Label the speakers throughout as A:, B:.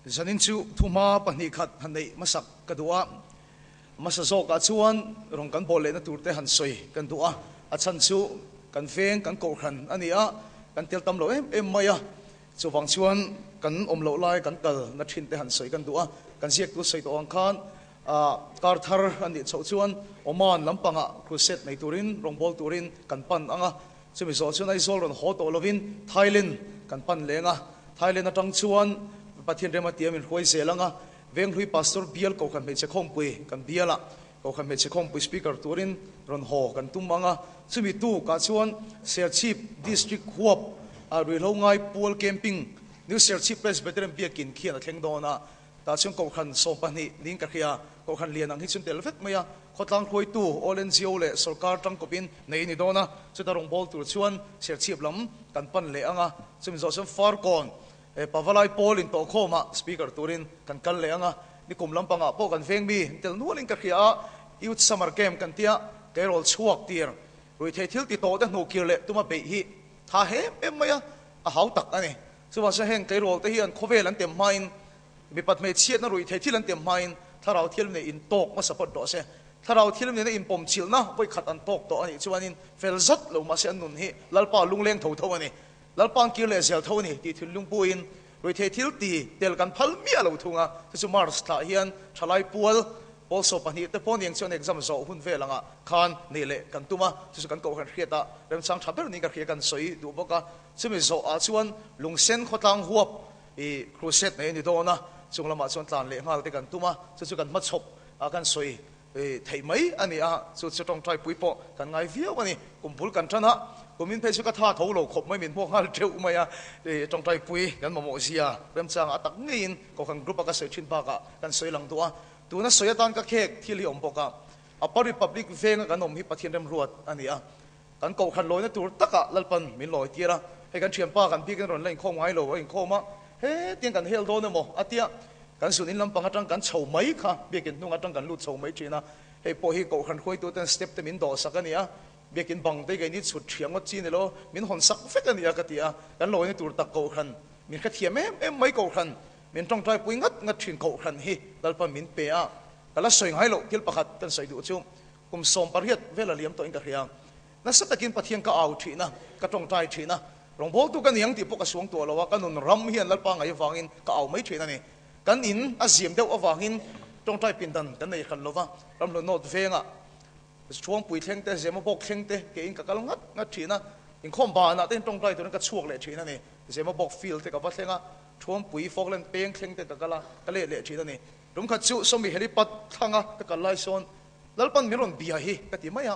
A: Zanin chu thuma 2 khat han neih hmasak ka duh a. Hmasa zawkah chuan rawn kan bawl lehna turte han sawi kan duh a. A chhan chu kan veng kan kohhran a ni a, kan tel tam lo em em mai a. Chuvang chuan kan awm loh lai kan kal na thin te han sawi kan duh a. Kan ziaktu sawi tawh ang khan kar thar a nih chhoh chuan Oman lampangah crusade nei turin rawngbâwl turin kan pan ang a. Chumi zawh chuan Aizawl rawn haw tawh lovin Thailand kan pan leng a. Thailand atang chuan Pathian rem a tia min hruai zel ang a. Venghlui Pastor bial Kohhran Hmeichhe Khawmpui kan bial a, Kohhran Hmeichhe Khawmpui Speaker turin rawn haw kan tum ang a. Chumi tukah chuan Serchhip District huap ah ruihhlo ngai pual camping New Serchhip Presbyterian Biakin khian a thleng dawn a. Tah chuan Kohhran 12 niin ka hria. Kohhran lian ang hi chun tel vek mai a, khawtlang hruaitu, All NGO leh sawrkar tangkawpin nei a ni dawn a. Chuta rawngbâwl tur chuan Serchhip lam kan pan leh ang a, chumi zawh chuan Farkawn Pavalai pawl intawhkhawmah Speaker turin kan kal leh ang a. Nikum lampangah pawh kan veng mi tel nualin ka hria a, Youth Summer Camp kan tia, keirawl chhuak tir ruihtheih thil ti tawh te hnuhkir leh tuma beih hi tha hem em mai a, a hau tak a ni. Chuvang chuan heng keirawl te hian khawvel an tem hmain Mipat hmeichhiatna ruih thei thil an tem hmain thlarau thil nei in tawk hmasa phawt rawh se. Thlarau thil nena inpawm chilhna vawi khat an tawk tawh a nih chuanin fel zat lo mahse an nun hi Lalpa lungleng tho tho a ni. Lalpa an kir leh zel tho a ni tih thinlungpuiin ruih thei thil ti tel kan phal miah lo thung a. Chu chu March thlah hian thalai pual pawl 12 te pawh niang chuan exam zawh hun vel angah khan nei leh kan tum a. Chu chu kan kohhran hriatah remchang tha ber niin ka hria kan sawi duh bawk a. Chumi zawhah chuan lungsen khawtlang huap I crusade nei a ni dawn a, chung lamah chuan tlan leh nghal te kan tum a, chu chu kan hmachhawp a kan sawi theih mai a ni a, chu chu tawngtai pui pawh kan ngai viau a ni. Kum bul kan tan a, kumin phei chu ka tha tho lo khawp mai min hmuak nghal teuh mai a, i tawngtai pui kan mamawh zia remchangah a tak ngeiin Kohhran group a ka sawi thin bakah kan sawi lang duh a, tuna sawi atan ka khek thil hi awm bawk a, Upper Republic venga kan awm hi Pathian remruat a ni a. Kan kohhran lawina tur takah Lalpan min lawi tir a, hei kan thianpa kan bikin rawn la inkhawm ngai lo a inkhawm a, hetiang kan hel dawn emaw a tia, kan zun in lampang atang kan chho mai kha biakin hnung atang kan lut chho mai thin a, hei pawh hi kohhran hruaituten step te min dawhsak a ni a, biakin bang te keini chhut thiang ngawt chi ni lo, min hawn sak vek a ni a ka ti a, kan lawina tur tak kohhran min hrethiam em em mai kohhran min tawngtai pui ngat ngat thin kohhran hi Lalpan min pe a, ka la sawi ngai loh thil pakhat kan sawi duh chu. Kum 18 vel a liam tawhin ka hria. Nasa takin Pathian ka au thin a, ka tawngtai thin a. Rawngbawltu ka niang tih pawh ka suang tuah lo a, ka nun ram hian Lalpa ngaih avangin ka au mai thin a ni. Kan in a ziam deuh avangin tawngtai pindan kan nei hran lo va, ramhlun nawt vengah Chhuangpui thleng te, Zemabawk thleng te keiin ka kal ngat ngat thin a, inkhawm banah te hian tawngtai turin ka chhuak leh thin a ni. Zemabawk field te ka va thleng a, Chhuangpui Falkland peng thleng te ka kal a, ka let leh thin a ni. Tumkhat chu sawmi helipad thlanga ka kal lai sawn Lalpan min rawn bia hi ka ti mai a,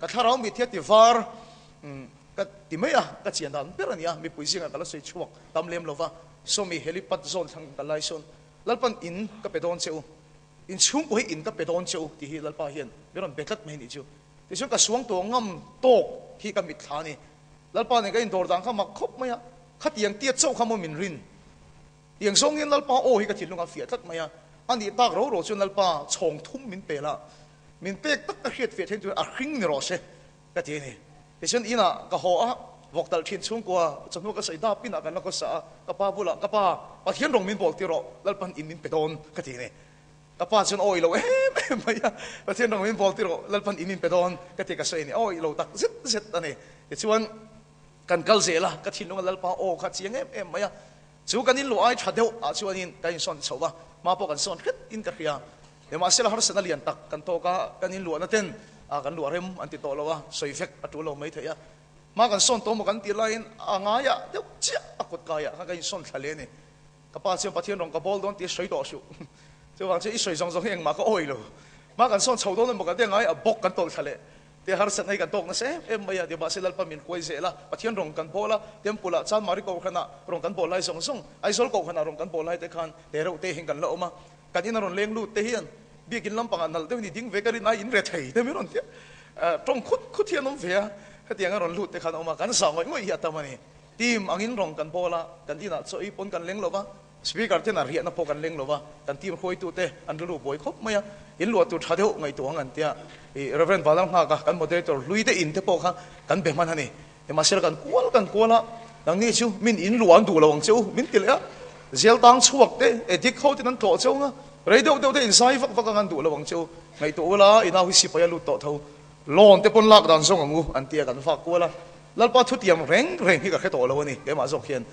A: ka thlarau mit hi a ti var ka ti mai a, ka chian dan ber a ni a, mipui zingah ka la sawi chhuak tam lem lo va, sawmi helipad zawn thlang ka lai sawn Lalpan in ka pe dawn che u, in chhungkaw hi in ka pe dawn che u tih hi Lalpa hian min rawn be tlat mai a nih chu. Tichuan ka suang tawh ngam tawk hi ka mitthla a ni. Lalpa nen ka indawr dan kha mak khawp mai a, khatiang tia chauh kha maw min rin. Tiang zawngin Lalpa aw hi ka thinlung a fiah tlat mai a, a nih tak ro ro chuan Lalpa chhawng thum min pel a, min pek tak ka hriat fiah thleng chuan a hring ni rawh se ka ti a ni. Tichuan inah ka haw a, vawk talh thin chhungkua chawhnu ka sawi dap inah kan la kawsa a, ka pa bulah ka pa Pathian rawng min bawl tir rawh, Lalpan in min pe dawn ka ti a ni. Ka pa chuan awi lo em em mai a, Pathian rawng min bawl tir rawh, Lalpan in min pe dawn ka ti ka sawi a ni, awi lo tak zet zet a ni. Tichuan kan kal zel a, ka thinlunga Lalpa aw kha chiang em em mai a, Chu kan inluah ai tha deuh ah chuanin kan insawn chho va, hma pawh kan sawn hret in ka hria. Nimahsela harsatna lian tak kan tawk a, kan inluahna ten kan luah rem an ti tawh lo a, sawi vek a tul lo mai thei a. Hma kan sawn tawh maw kan tih laiin a ngaiah deuh chiah a kut kaiah khan kan insawn thla leh a ni. Ka pa chuan Pathian rawn ka bawl dawn tih a sawi tawh suh. Chuvang chuan i sawi zawng zawng hi engmah ka awi lo. Hma kan sawn chho dawn emaw kan ti a ngaiah bawk kan tawlh thla leh. Te harsatna hi kan tawk nasa em em mai a, Nimahse Lalpa min huai zel a, Pathian rawn kan bawl a, Temple ah Chanmari Kohhranah rawn kan bawl lai zawng zawng, Aizawl Kohhranah rawn kan bawl lai te khan te reuh te hian kan la awm a, kan ina rawn leng lut te hian biakin lampangah nalh deuhin i ding ve ka rin ai in re thei te min rawn ti a, tawng khut khut hian awm ve a, hetianga rawn lut te khan a awm a, kan zah ngawih ngawih hi a tam a ni. Team angin rawn kan bawl a, kan inah chaw ei pawn kan leng lo va, Speaker ten a riahna pawh kan leng lo va, kan team hruaitute an rilru buai khawp mai a, in luah tur tha deuh ngaihtuah ang an tia, i Rev. Vanlal Nghaka kan moderator hlui te in te pawh kha kan be hman a ni. Nimahsela kan kual kan kual a, nangni chu min in luah an duh lo ang che u min ti leh a. Zel tang chhuak te, edik ho ten an tlawh cheu nga, rei deuh deuh te inzai vak vak ang an duh lo ang cheu. Ngaihtuah ula, i nau hi sipai a lut tawh tho. Loan te pawn lak dan zawng ang u, an ti a, kan vak kual a. Lalpa thutiam reng reng hi ka hre tawh lo a ni, keimah zawk hian.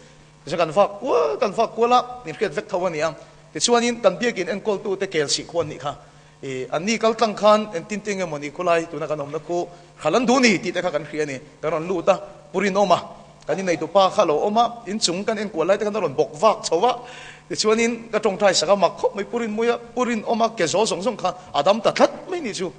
A: Tichuan kan vak kual, kan vak kual a, min hriat vek tho a ni a. Tichuanin kan biakin enkawltute kel sih khuan nih kha, i anni kal tlang khan engtin tin nge mawni khulai tuna kan awmna khu hral an duh ni tih te kha kan hria a ni. Kan rawn lut a, Pu Rinawma, kan inneitu pa kha a lo awm a, inchung kan enkual lai te khan a rawn bawk vak chho a. Tichuanin ka tawngtai sak a, mak khawp mai Pu Rinmuia, Pu Rinawma ke zawl zawng zawng kha a dam ta tlat mai ni chu.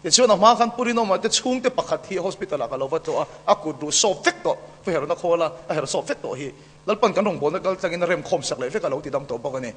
A: Tichuan a hma khan Pu Rinawma te chhungte pakhat hi hospital ah ka lo va tlawh a, a kut duh sawp vek tawh, pu herna khawl a, a her sawp vek tawh hi Lalpan kan rawngbawlna kal tlangin a remkhawm sak leh vek a lo ti dam tawh bawk a ni.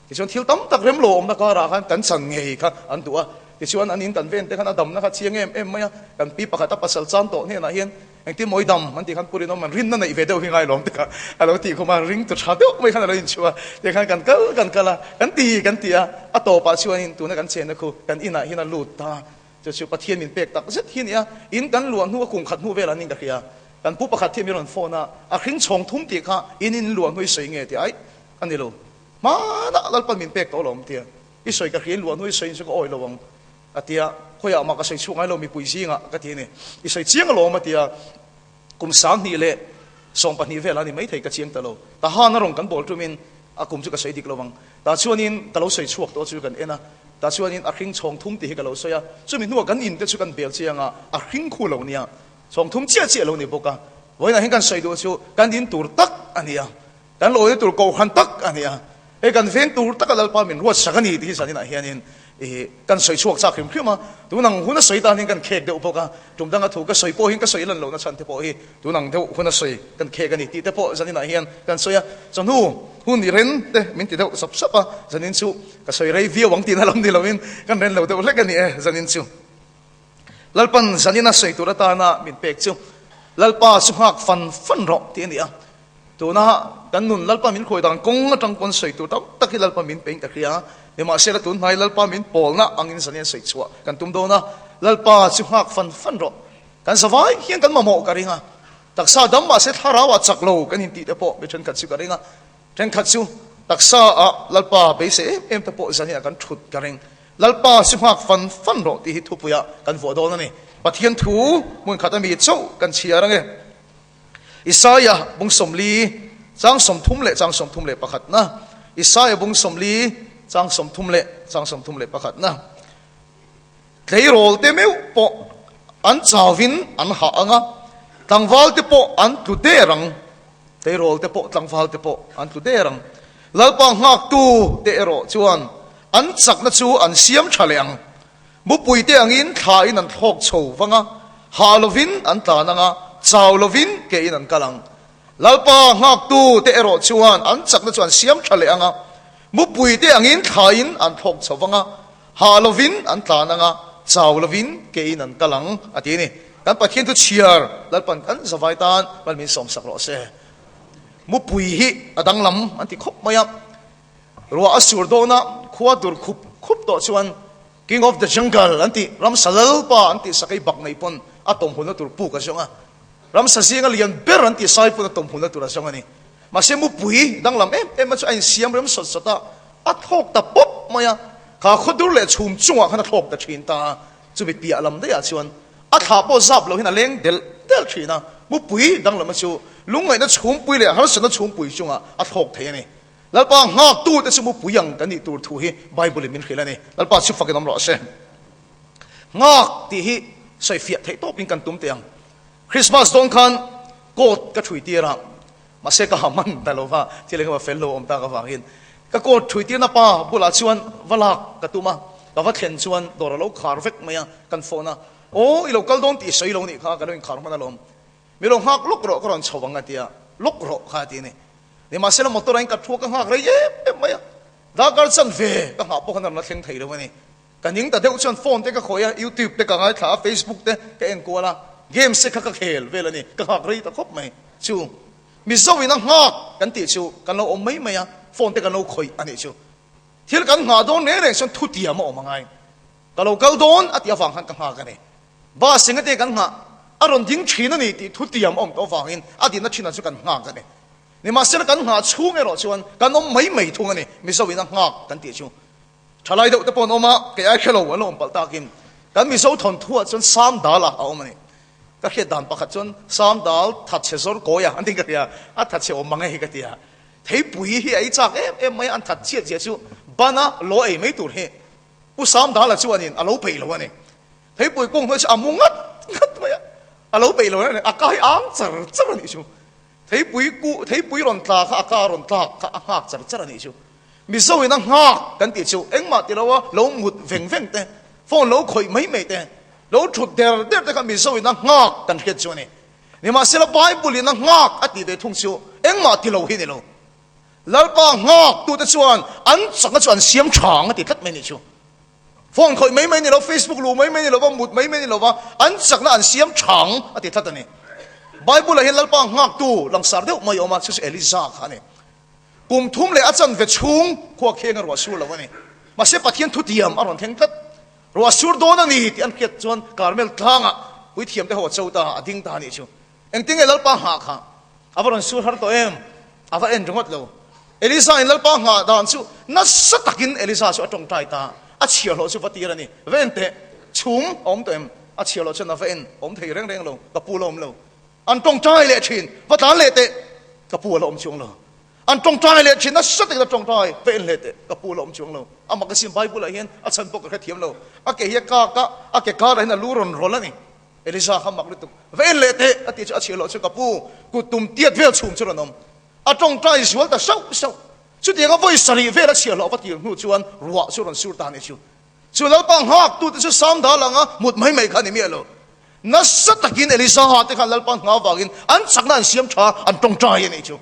A: Tichuan thil tam tak rem lo awmna karah khan kan chan ngei kha an duh a, tichuan an in kan ven te khan a damna kha chiang em em mai a, kan pi pakhat a pasal chan tawh hnenah hian Engtin maw i dam? An tih khan Pu Rinawm an rinna neih ve deuh hi ngai lawm te kha a lo tih khum a, ring tu tha deuh mai khan a lo inchhuah a, tiang khan kan kal kan kal a, kan ti kan ti a, a tawpah chuanin tuna kan chenna khu kan inah hian a lut ta, chu chu Pathian min pek tak zet hi a ni a, in kan luah hnu a kum khat hnu velah nin ka hria, kan pu pakhat hi mi rawn phone a, a hring chhawng thum tih kha in in luah hnu i sawi nge tih aih a ni lo, hmanah Lalpan min pek tawh lawm tia i sawi ka hria in luah hnu i sawi in chu ka awi lo ang. A ti a, khawiah mah ka sawi chhuak ngai lo mipui zingah ka ti a ni. I sawi chiang alawm a ti a, kum 2012 velah a ni maithei ka chiang ta lo. Tahan a rawn kan bawl tumin a kum chu ka sawi dik lo ang. Tah chuanin ka lo sawi chhuak tawh chu kan en a, tah chuanin a hring chhawng thum tih hi ka lo sawi a, chumi hnuah kan in te chu kan bel chiang a, a hring khu lo nia, chhawng thum chiah chiah lo ni bawk a. Vawiinah hian kan sawi duh chu kan in tur tak a ni a, kan lawina tur kohhran tak a ni a, hei kan veng tur taka Lalpa min ruat sak a ni tih hi zaninah hianin ih kan sawi chhuak chak hrim hrim a, tun ang hun a sawi tan hian kan khek deuh bawk a, tum danga thu ka sawi pawh hian ka sawi lan lohna chhan te pawh hi tun ang deuh hun a sawi kan khek a ni tih te pawh zaninah hian kan sawi a, chawhnu hun i ren te min ti deuh sap sap a, zanin chu ka sawi rei viau ang tihna lam ni loin kan ren lo deuh hlek a ni e zanin chu. Lalpan zanina sawi tur atana min pek chu Lalpa chu nghak fan fan rawh tih a ni a. Tuna kan nun Lalpa min khawi dan kawng atang pawn sawi tur tam tak hi Lalpa min pein ka hria. Nimahsela tun hnai Lalpa min pawlna angin zanian sawi chhuah kan tum dawn a. Lalpa chu nghak fan fan rawh. Kan zavai hian kan mamawh ka ring a. Taksa dam mahse thlarau ah chak lo kan intih te pawh mi thenkhat chu ka ring a. Thenkhat chu taksa ah Lalpa beisei em em te pawh zaniah kan thut ka ring. Lalpa chu nghak fan fan rawh tih hi thupuiah kan vuah dawn a ni. Pathian thu hmun khat ami chauh kan chhiar ange. Isaia bung 40, chang 30 leh chang 31 na. Isaia bung 40, chang 30 leh chang 31 na. Tleirawl te meuh pawh an chauvin an hah ang a, tlangval te pawh an tlu der ang. Tleirawl te pawh tlangval te pawh an tlu der ang. Lalpa nghaktu te erawh chuan an chakna chu an siam tha leh ang. Mupui te angin thla in an thlawk chho vang a, hah lovin an tlan ang a, chau lovin ke in an kal ang. Lalpa nghaktu te erawh chuan an chakna chu an siam tha leh ang a, mupui te angin thla in an thlawk chho vang a, hah lovin an tlan ang a, chau lovin ke in an kal ang, a ti a ni. Kan Pathian thu chhiar Lalpan kan zavai tan mal min sawmsak rawh se. Mupui hi a danglam an ti khawp mai a. Ruah a sur dawn a, khua dur khup khup tawh chuan King of the Jungle an tih, ramsa lalpa an tih sakei bak nei pawn a tawmhulna tur puk a zawng a. Ramsa zinga lian ber an tih sai pawn a tawmhulna tur a zawng a ni. Mahse mupui danglam em em a chu a insiam rem sawt sawt a, a thlawk ta pawp mai a. Kha khaw dur leh chhum chungah khan a thlawk ta thin ta a. Chumi piah lam daihah chuan a thlah pawh zap lo hian a leng delh delh thin a. Mupui danglam a chu lungngaihna chhumpui leh harsatna chhumpui chungah a thlawk thei a ni. Lalpa nghaktute chu mupui ang kan nih tur thu hi Bible in min hrilh a ni. Lalpa chu fakin awm rawh se. Nghak tih hi sawi fiah theih tawpin kan tum teh ang. Christmas dawn khan coat ka thui tir a, mahse ka ha man ta lo va, thil engemaw fel lo awm tak avangin ka coat thui tirna pa bulah chuan va lak ka tum a, ka va thlen chuan dawr a lo khar vek mai a, kan phone a, Aw i lo kal dawn tih sawi lo nih kha ka lo inkhar hman alawm, mi lo nghak lawk rawh ka rawn chho ang a ti a, lawk rawh kha a ti a ni. Nimahsela motor a in ka thu a ka nghak rei em em mai a, darkar chan ve ka nghah pawh khan a rawn la thleng thei lo a ni. Ka ning ta deuh chuan phone te ka khawih a, youtube te ka ngaithla a, facebook te ka en kual a, games te kha ka khel vel a ni, ka nghak rei ta khawp mai. Chu Mizo in a nghak kan tih chu kan lo awm mai mai a, phone te kan lo khawih a nih chu. Thil kan nghah dawn reng reng chuan thutiam a awm a ngai. Ka lo kal dawn a tih avang khan ka nghak a ni. Bus engate kan nghah a rawn ding thin a ni tih thutiam a awm tawh avangin a dinna thinah chu kan nghak a ni. Nimahsela kan nghah chhung erawh chuan kan awm mai mai thung a ni, Mizo in a nghak kan tih chu. Thalai deuh te pawh an awm a, kei ai hrelo an lo awm palh takin kan Mizo thawnthuah chuan Sam Dala a awm a ni. Ka hriat dan pakhat chuan Sam Dal thatchhe zawr kawi a an tih ka hria, a thatchhe awm mang e hi ka ti a. Theipui hi a ei chak em em mai a, an that chhiat zia chu bana law ei mai tur hi Pu Sam Dala chuanin a lo peih lo a ni. Theipui kung hnuai chu a mu ngat ngat mai a, a lo peih lo a ni, a kai ang char char a nih chu. Theipui ku, theipui rawn tla kha a ka rawn tlak kha a nghak char char a nih chu. Mizo in a nghak kan tih chu engmah ti lo a, lo mut veng veng te, phone lo khawih mai mai te, lo thut der der te kha Mizo in a nghak kan hriat chu a ni. Nimahsela Bible in a nghak a tih ve thung chu engmah ti lo hi ni lo. Lalpa nghak tute chuan an chakna chu an siam tha ang a ti tlat mai a nih chu. Phone khawih mai mai ni lo, Facebook luh mai mai ni lova, mut mai mai ni lova, an chakna an siam tha ang a ti tlat a ni. Bible ah hian Lalpa nghaktu langsar deuh mai a awm a, chu chu Eliza kha a ni. Kum thum leh a chanve chhung khua kheng a ruah sur lo a ni. Mahse Pathian thutiam a rawn thleng tlat. Ruah sur dawn a ni tih an hriat chuan Karmel tlangah puithiam te ho a cho ta, a ding ta a nih chu. Engtin nge Lalpa nghah kha? A va rawn sur har tawh em? A va en ringawt lo. Eliza in Lalpa nghah dan chu nasa takin Eliza chu a tawngtai ta. A chhiarhlawh chu va tir a ni. Va en teh. Chhum a awm tawh em? A chhiarhlawh chuan a va en awm thei reng reng lo. Ka pu la awm lo. An tawngtai leh thin. Va tlan leh teh. Ka pu a la awm chuang lo. An tawngtai leh thin. Nasa takin a tawngtai. Va en leh teh. Ka pu a la awm chuang lo. A magazine Bible ah hian a chhan pawh ka hrethiam lo. A ke hi a kak a, a ke karah hian a lu rawn rawlh a ni. Eliza kha mak lutuk, Va en leh teh a tih chu a chhiah loh chu ka pu kut tum tiat vel chhum chu rawn awm. A tawngtai zual ta sauh sauh. Chutianga vawi sarih vel a chhiah loh va tir hnu chuan ruah chu rawn sur ta a ni chu. Chu Lalpa nghak tute chu sam dal anga mut mai mai kha a ni miah lo. Nasa takin Eliza te khan Lalpa nghah avangin an chakna an siam tha, an tawngtai a nih chu.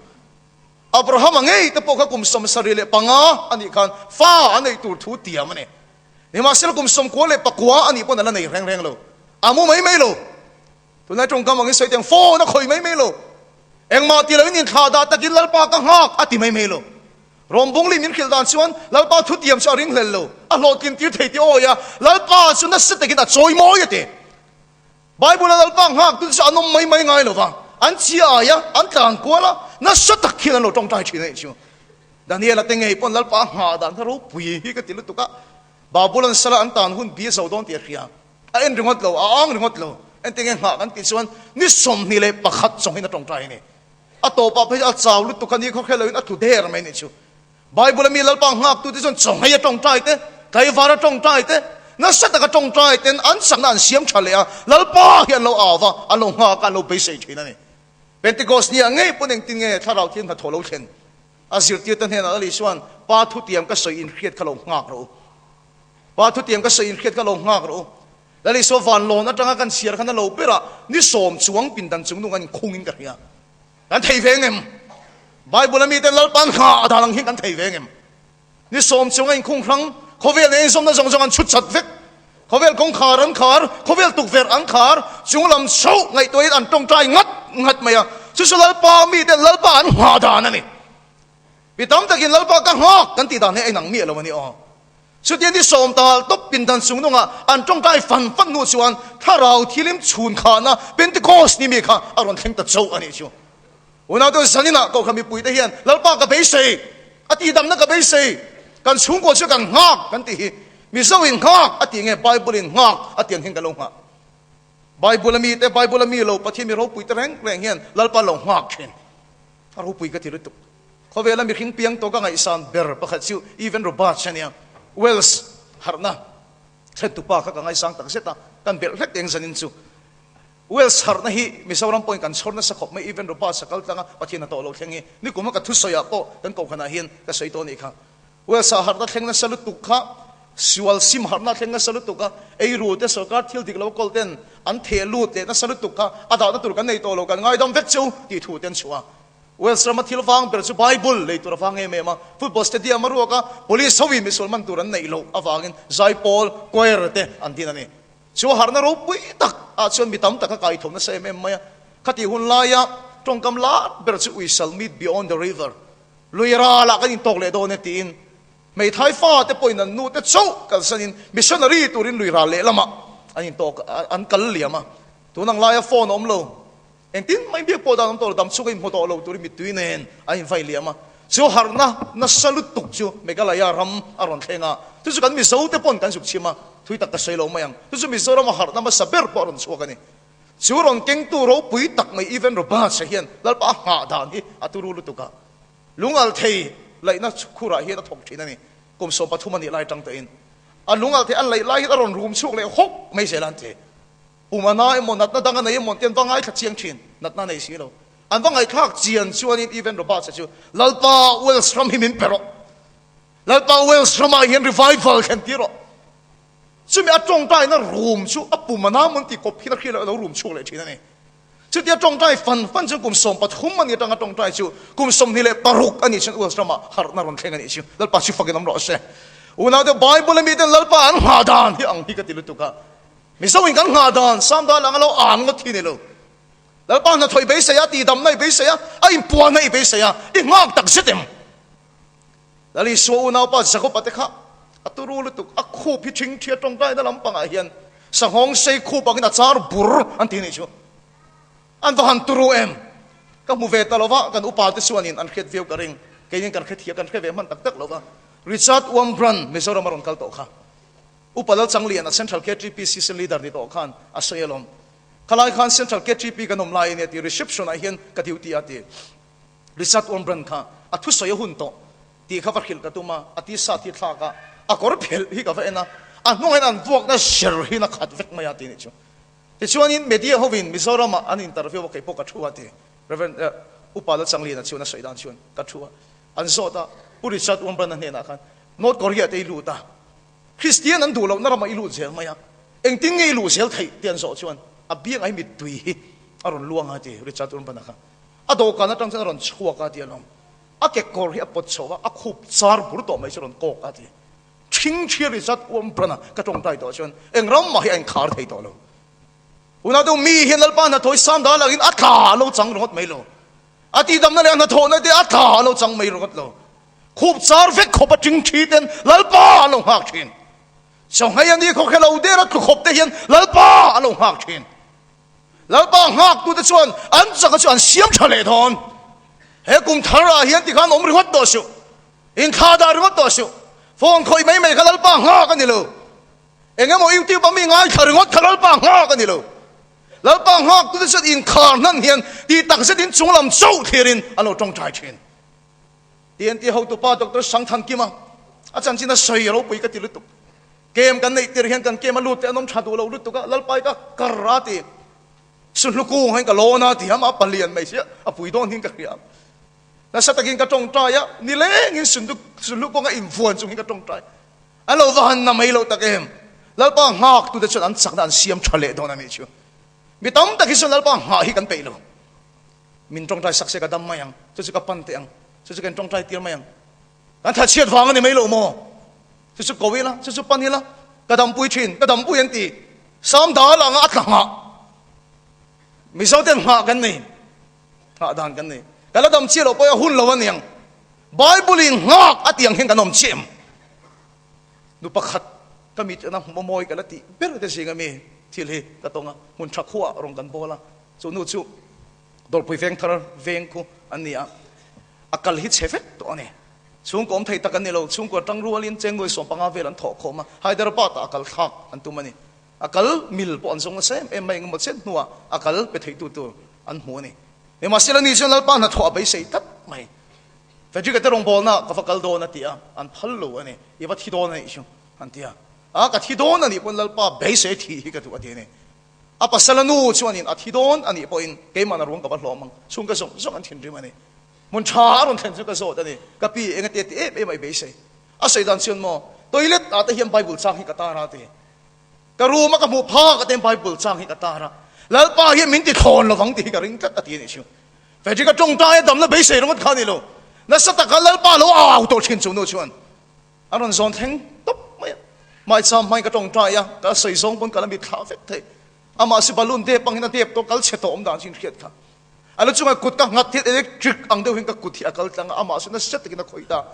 A: Abrahama ngei te pawh kha kum 75 a nih khan fa a neih tur thu tiam a ni. Nimahsela kum 99 a nih pawn a la nei reng reng lo. A mu mai mai lo. Tunlai tawngkam angin sawi teng phone a khawih mai mai lo. Engmah ti loin inthlah dah takin Lalpa ka nghak a ti mai mai lo. Rawmbungli min hrilh dan chuan Lalpa thutiam chu a ringhlel lo. A hlawhtlin tir thei ti awi a, Lalpa chu nasa takin a chawi mawi a ti. Bible-a Lalpa nghak tu chu an awm mai mai ngai lo va, an chhia ai a, an tlan kual a, nasa tak hian an lo tawngtai thin a nih chu. Daniel-a te ngei pawn Lalpa a nghah dan kha ropui hi ka ti lutuk a, Babulon sala an tan hun bi a zo dawn tih a hria. A en ringawt lo, a ang ringawt lo. Engtin nge nghah kan tih chuan ni 21 chawngin a tawngtai a ni. A tawpah phei chu a chau lutuk a ni khawkhel loin a tlu der mai a nih chu. Bible-a mi Lalpa nghaktute chuan chawnghei a tawngtai te, tlaivar a tawngtai te, nasa taka tawngtai ten an sakna an siam tha leh a, Lalpa hi an lo au va, an lo nghak a, an lo beisei thin a ni. Pentecost ni ah ngei pawn engtin nge Thlarau Thiang hnathawh lo thlen? A zirtirte hnenah Lali chuan, Pa thutiam ka sawi inhriat kha lo nghak rawh u. Pa thutiam ka sawi inhriat kha lo nghak rawh u. Lali saw van lawn atanga kan chhiar khan a lo ber a, ni sawm chuang pindan chung nung an inkhungin ka hria. Kan thei ve ngem? Bible a miten Lalpan nghah a dan ang hian kan thei ve ngem? Ni sawm chung a inkhung hrang, khawvel nen inzawmna zawng zawng an chhut chat vek. Khawvel kawngkhar an khar, khawvel tukverh an khar, chung lam chauh ngaihtuahin an tawngtai ngat ngat mai a. Chu chu Lalpa miten Lalpa an nghah dan a ni. Mi tam takin Lalpa ka nghak kan tih dan hi a inang miah lo a ni aw. Chutia ni sawm tal tawp pindan chung nungah an tawngtai fan fan hnu chuan Thlarau thilim chhun khahna Pentecost ni mi kha a rawn thleng ta chauh a nih chu. Unaute zaninah Kohhran mipuite hian Lalpa ka beisei, a tihdamna ka beisei, kan chhungkaw chu kan nghak kan tih hi Mizo in nghak a tih nge Bible in nghak a tih ang hian kan lo nghah. Bible a mite, Bible a mi lo Pathian mi ropuite reng reng hian Lalpa lo nghak thin. A ropui ka ti lutuk. Khawvela mihring piang tawh ka ngaihsan ber pakhat chu Evan Roberts a nia. Welsh harhna thlentupa kha ka ngaisang tak zet a, kan belh hlek eng zanin chu. Welsh harhna hi Mizoram pawhin kan chhawr nasa khawp mai, Evan Roberts a kal tlang a, Pathian a tawh lo thleng hi. Nikum a ka thusawiah pawh kan kohhranah hian ka sawi tawh a nih kha. Welsh ah harhna thleng nasa lutuk kha sual sim harhna thleng nasa lutuk a, eiru te sorkar thil dik lo kawl ten an theh lut leh nasa lutuk kha a dahna tur kan nei tawh lo, kan ngaidam vek chu tih thu te an chhuah a. Wales rama thil vang ber chu Bible lei tur a vang em em a, football stadium a ruak a, police hoin misual man tur an neih loh avangin zaipawl, choir, te an din a ni. Chu a harhna ropui tak ah chuan mi tam tak a kaitho nasa em em mai a, khatih hun laia tawngkam lar ber chu We shall meet beyond the river, lui ralah kan intawk leh dawn e tiin hmeithai fate pawhin an nute chauh kalsanin missionary turin lui ral lehlamah an intawk an kal liam a, tun ang laia phone a awm lo. Engtin mai biak pawh dan awm tawh lo, dam chhunga inhmu tawh lo turin mittui nen an invai liam a. Chu harhna nasa lutuk chu Meghalaya ram a rawn thleng a, chu chu kan Mizote pawn kan zuk chhim a, thui tak ka sawi lo mai ang. Chu chu Mizorama harhna hmasa ber pawh a rawn chhuak a ni. Chu rawn kengtu ropui tak mai Evan Roberts-a hian Lalpa a nghah dan hi a turu lutuk a, lungal thei laihna khurah hian a thawk thin a ni. Kum 13 a nih lai tang tawhin a lungal thei an laih lai hian a rawn rum chhuak leh hawk mai zel a an ti. Pum a na emaw, natna dang a nei emaw tih an va ngaithla chiang thin, natna a nei si lo. An va ngaihthlak chian chuanin Evan Roberts-a chu, Lalpa, Wales ram hi min pe rawh. Lalpa, Wales ramah hian revival thlen tir rawh. Chumi a tawngtaina room chu a pum a na mawn tih kawp hian a hriat loh a lo room chhuak leh thin a ni. Chutia tawngtai fan fan chuan kum 13 a ni atanga tawngtai chu kum 26 a nih chuan Wales ramah harhna rawn thleng a nih chu. Lalpa chu fakin awm rawh se. Unaute Bible a miten Lalpa an nghah dan hi ang hi ka ti lutuk a. Mizo in kan nghah dan sam dan ang a lo an ngawt hi ni lo. Lalpa hna thawih beisei a, tihdamna i beisei a, a inpuanna i beisei a, i nghak tak zet em? Lal Isua unaupa Jakob-a te kha a turu lutuk, a khup hi ṭhing ṭhia ṭawngṭaina lampangah hian sanghawng sei khup angin a char bur an ti nih chu. An va han turu em? Ka hmu ve ta lo va, kan upa te chuanin an hriat viau ka ring, keinin kan hrethiam, kan hre ve hman tak tak lo va. Richard Wurmbrand Mizoram a rawn kal tawh kha. Upa Lalchangliana Central KTP Season Leader ni tawh khan a sawi alawm. Khalai khan Central KTP kan awm lai a nia ti reception ah hian ka duty a ti. Richard Wurmbrand kha a thusawi a hun tawh tih kha va hrilh ka tum a, a t-shirt hi thlak a, a kawr phelh hi ka va en a, a hnungah hian an vuakna ser hi na khat vek mai a ti nih chu. Tichuanin media hovin Mizoramah an interview a kei pawh ka thu a ti. Rev. Upa Lalchangliana chuan a sawi dan chuan ka thu a, an zawt a, Pu Richard Wurmbrand-a hnenah khan North Korea te i lut a, Kristian an duh lohna ramah i lut zel mai a, engtin nge i luh zel theih tih an zawh chuan a biangah hi mittui hi a rawn luang a ti Richard Wurmbrand-a kha. A dawhkan atang chuan a rawn chhuak a ti alawm. A kekawr hi a pawt chho a, a khup char bur tawh mai chu a rawn kawk a ti. Ṭhing ṭhia Richard Wurmbrand-a ka tawngtai tawh chuan eng ram mah hi a inkhar thei tawh lo. Unau deuh mi hian Lalpa hnathawh hi sam dal angin a tla a lo chang ringawt mai lo. A tihdamna leh a hnathawhna te a tla a lo chang mai ringawt lo. Khup char vek khawp a ṭing ṭhi ten Lalpa a lo nghak ṭhin. Chawnghei a ni khaw khe lo der a tlu khawp te hian Lalpa a lo nghak ṭhin. Lalpa nghaktute chuan an chaka chu an siam ṭha leh dawn. He kum thar ah hian tikhan awm ringawt tawh suh. Inthla dah ringawt tawh suh. Phone khawih mai mai kha Lalpa nghak a ni lo. Eng emaw YouTube a mi ngaithla ringawt kha Lalpa nghak a ni lo. Lalpa nghaktute chuan inkhar hnan hian tih takzet in chunglam chauh thlirin an lo tawngtai ṭhin. TNT hotupa Doctor Sangthan Kima a chanchin a sawi ropui ka ti lutuk. Kem kan neih tir hian kan kem a lut te an awm tha duh lo lutuk a, Lalpai ka kar a ti. Suhlu kung hian ka lawn a ti a, amah palian mai sia a pui dawn hian ka hria. Nasa takin ka tawngtai a, nilengin suhlu kawnga invuan chung hian ka tawngtai. An lo va han na mai loh tak em. Lalpa nghak tute chuan an chakna an siam tha leh dawn a nih chu. Mi tam tak hi chuan Lalpa nghah hi kan peih lo. Min tawngtai sak se ka dam mai ang, chu chu ka pan teh ang, chu chu kan tawngtai tir mai ang. Kan thatchhiat vang a ni mai lo maw? Chu chu ko ila, chu chu pan ila, ka dampui thin, ka dampui an ti. Sam dal anga a tla nghah. Mizo ten nghah kan nei, nghah dan kan nei. Ka la dam chiah loh pawh a hun lo a niang. Bible in nghak a tiang hian kan awm chiah em? Nu pakhat ka mit ena hmu mawi ka la tih ber te zinga mi thil hi ka tawng a, hmun tha khuaah rawn kan bawl a, chu nu chu Dawrpui veng thar veng khu an ni a, a kal hi chhe vek tawh a ni. Chhungkaw awm thei tak an ni lo, chhungkaw tang rualin cheng nuai 15 vel an thawh khawm a, Hyderabad ah a kal thlak an tum a ni. A kal mil pawh an zawng nasa em em mai, engemaw chen hnuah a kal pe theitu tur an hmu a ni. Nimahsela ni chuan Lalpa hnathawh a beisei tlat mai. Frederick-a te rawngbawlna ka va kal dawn a ti a, an phal lo a ni. I va thi dawn a nih chu an ti a. A, ka thi dawn a nih pawn Lalpa beisei thih hi ka duh a ti a ni. A pasala nu chuanin a thi dawn a nih pawhin keimahna ruang ka va hlawm ang, chhung ka zawng zawng an thinrim a ni. Hmun tha a rawn thlen chu ka zawt a ni. Ka pi eng ate ti em em a i beisei. A sawi dan chuan maw, toilet ah te hian Bible chang hi ka tar a ti. Ka room a ka hmuh phak a te hian Bible chang hi ka tar a. Lalpa hian min ti thlawn lovang tih hi ka ring tlat a ti a nih chu. Frederick a tawngtai a damna beisei ringawt kha a ni lo. Nasa taka Lalpa lo au tawh thin chu nu chuan a rawn zawn thleng tawp mai a. Hmaicham hmain ka tawngtai a, ka sawi zawng pawn ka la mit thlah vek thei. Amah si balloon dep angin a dep tawh kal chhe tawh awm dan chin hriat kha. A lu chungah kut ka nghat hian electric ang deuh hian ka kut hi a kal tlang a, amah chu nasa takin a khawih ta.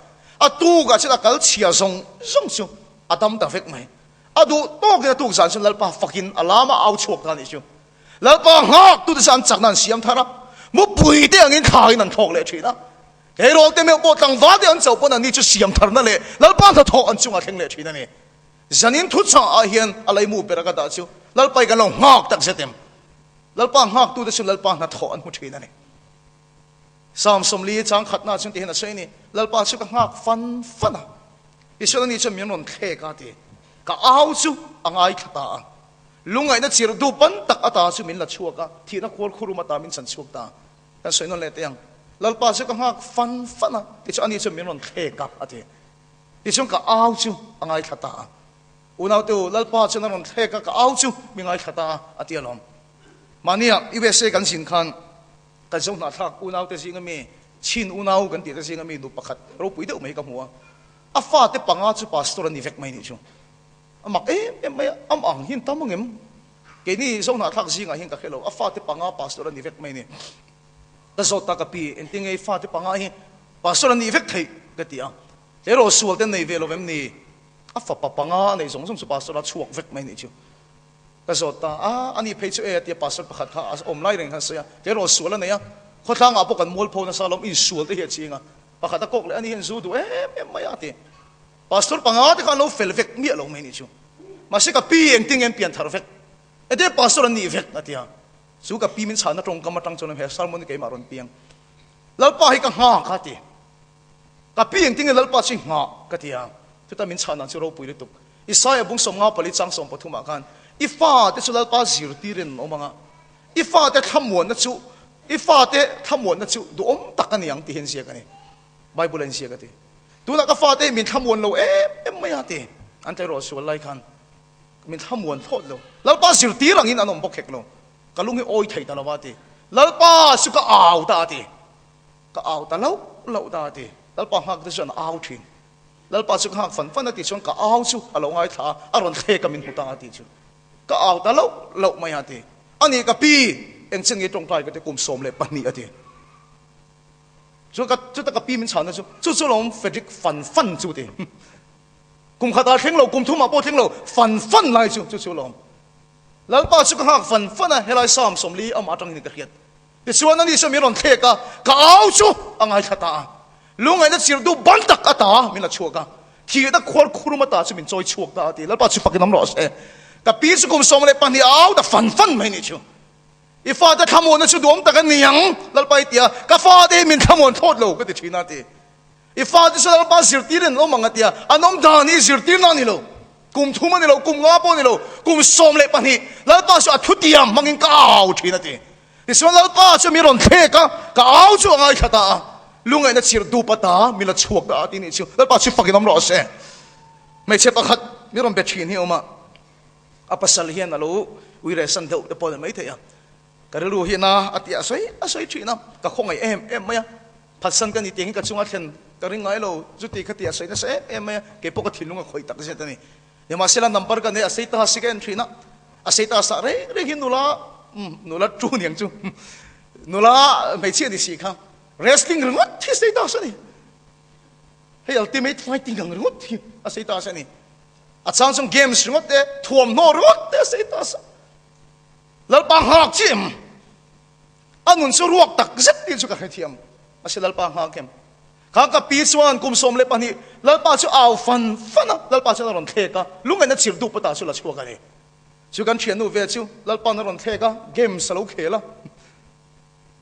A: A tukah chuan a kal chhia zawng zawng chu a dam ta vek mai. A duh tawkin a tuk zan chuan Lalpa fakin a lama au chhuak ta a nih chu. Lalpa nghaktute chu an chakna an siam thar a, mupui te angin thlain an thlawk leh thin a. Tleirawl te meuh pawh tlangval te an chauh pawn anni chu siam tharna leh Lalpa hnathawh an chungah thleng leh thin a ni. Zanin thuchah ah hian a leimu ber a ka dah chu Lalpa i kan lo nghak tak zet em? Lalpa nghaktute chu Lalpa hnathawh an hmu thin a ni. Psalm 40 chang khatna chuan tihian a sawi a ni, Lalpa chu ka nghak fan fan a, Tichuan ani chuan min rawn thlek a ti. Ka au chu a ngaithla ta a, lungngaihna chirh duh pan tak ata chu min la chhuak a, thihna khuar khurum ata min chan chhuak ta a. Kan sawi nawn leh teh ang, Lalpa chu ka nghak fan fan a, tichuan ani chuan min rawn thlek a a ti. Tichuan ka au chu a ngaithla ta a. Unaute u, Lalpa chuan a rawn thlek a, ka au chu mi ngaithla ta a, a ti alawm. Mahnia USA kan zin khan kan zo hnahthlak unaute zinga mi, Chin unau kan tihte zinga mi nu pakhat ropui deuh mai ka hmu a. A fate panga chu pastor a ni vek mai nih chu. A mak em em mai a, am ang hian tam ang em? Keini zo hnahthlak zingah hian ka hre lo, a fate panga pastor a ni vek mai ni. Ka zawt ta ka pi, engtin nge i fate panga hi pastor a nih vek theih? ka ti a. Tleirawl sual te nei ve lo em ni? A fapa panga a neih zawng zawng chu pastor a chhuak vek mai nih chu. Ka zawt ta a, ani phei chu e a ti a, pastor pakhat kha a awm lai reng khan a sawi a, tleirawl sual a nei a, khawtlangah pawh kan mualpho nasa alawm, insual te hi a ching a, pakhat a kawk leh ani hian zu duh em em mai a a ti. Pastor panga te kha an lo fel vek miah lo mai nih chu. Mahse ka pi engtin nge an pian thar vek? Ete pastor an nih vek a ti a. Chu ka pi min chhahna tawngkam atang chuan he sermon hi keimah rawn piang. Lalpa hi ka nghak a ti. Ka pi engtin nge Lalpa chu i nghah ka ti a. Chutah min chhahna chu ropui lutuk. Isaiah bung 54 chang 13 ah khan i fate chu Lalpa zirtir in an awm ang a, i fate thlamuanna chu i fate thlamuanna chu duhawm tak a ni ang tih hi an ziak a ni. Bible a inziak a ti. Tunah ka fate hi min thlamuan lo em em mai a ti. An tleirawl sual lai khan min thlamuan thlawt lo. Lalpa zirtir angin an awm bawk hek lo. Ka lung hi awi thei ta lo a ti. Lalpa chu ka au ta a ti. Ka au ta loh loh ta a ti. Lalpa nghak te chu an au thin. Lalpa chu ka nghak fan fan a ti chuan ka au chu a lo ngaithla a, a rawn thlek a min hmu ta a ti chu. Ka au ta loh loh mai a ti. Ani ka pi, engchen nge tawngtai ka ti kum 12 a ti. Chu ka chuta ka pi min chhana chu chu chu lawm Frederick fan fan chu ti. Kum khatah thleng lo, kum thumah pawh thleng lo, fan fan lai chu chu chu lawm. Lalpa chu ka nghak fan fan a, helai Psalm 40 amah atangin ka hriat. Tichuan ani chu min rawn thlek a, ka au chu a ngaithla ta a. Lungngaihna chirh duh ban tak a ta min la chhuak a, thihna khuar khurum ata chu min chawi chhuak ta a ti. Lalpa chu fakin awm rawh se. Ka pi chu kum 12 a au ta fan fan mai nih chu. I fate thlamuanna chu duhawm tak a ni ang, Lalpa i ti a, ka fate hi min thlamuan thlawt lo ka ti thin a ti. I fate chu Lalpa zirtir in an awm ang a ti a, an awm dan hi zirtirna a ni lo, kum thum a ni lo, kum nga pawh a ni lo, kum 12, Lalpa chu a thutiam hmangin ka au thin a ti. Tichuan Lalpa chu mi rawn thlek a, ka au chu a ngaithla ta a, lungngaihna chirh dup ata min la chhuak ta a ti nih chu, Lalpa chu fakin awm rawh se. Hmeichhe pakhat mi rawn be thin hi a awm a. A pasal hian a lo ui reh san deuh te pawh a ni maithei a, ka rilru hi na a tih a sawi a sawi thin a, ka khawngaih em em mai a, phatsan ka ni tih hi ka chunga thlen ka ring ngai lo, chuti kha tih a sawi nasa em em mai a, kei pawh ka thinlung a khawih tak zet a ni. Nimahsela number ka nei a sei ta si ka en thin a, a sei ta sah reng reng hi nula nula tu niang chu nula hmeichhia ni si kha wrestling ringawt hi sei ta sa ni, hei ultimate fighting ang ringawt hi a sei ta sa ni. A chang chuan games ringawt te, thuamhnaw ringawt te a sei ta sa. Lalpa nghak chi em? A nun chu ruak tak zet tih chu ka hrethiam. Mahse Lalpa nghak em? Kha ka pi chuan kum 12 Lalpa chu au fan fan a, Lalpa chuan a rawn thlek a, lungngaihna chirh dup ata chu la chhuak a ni. Chu kan thiannu ve chu Lalpa'n a rawn thlek a, games a lo khel a.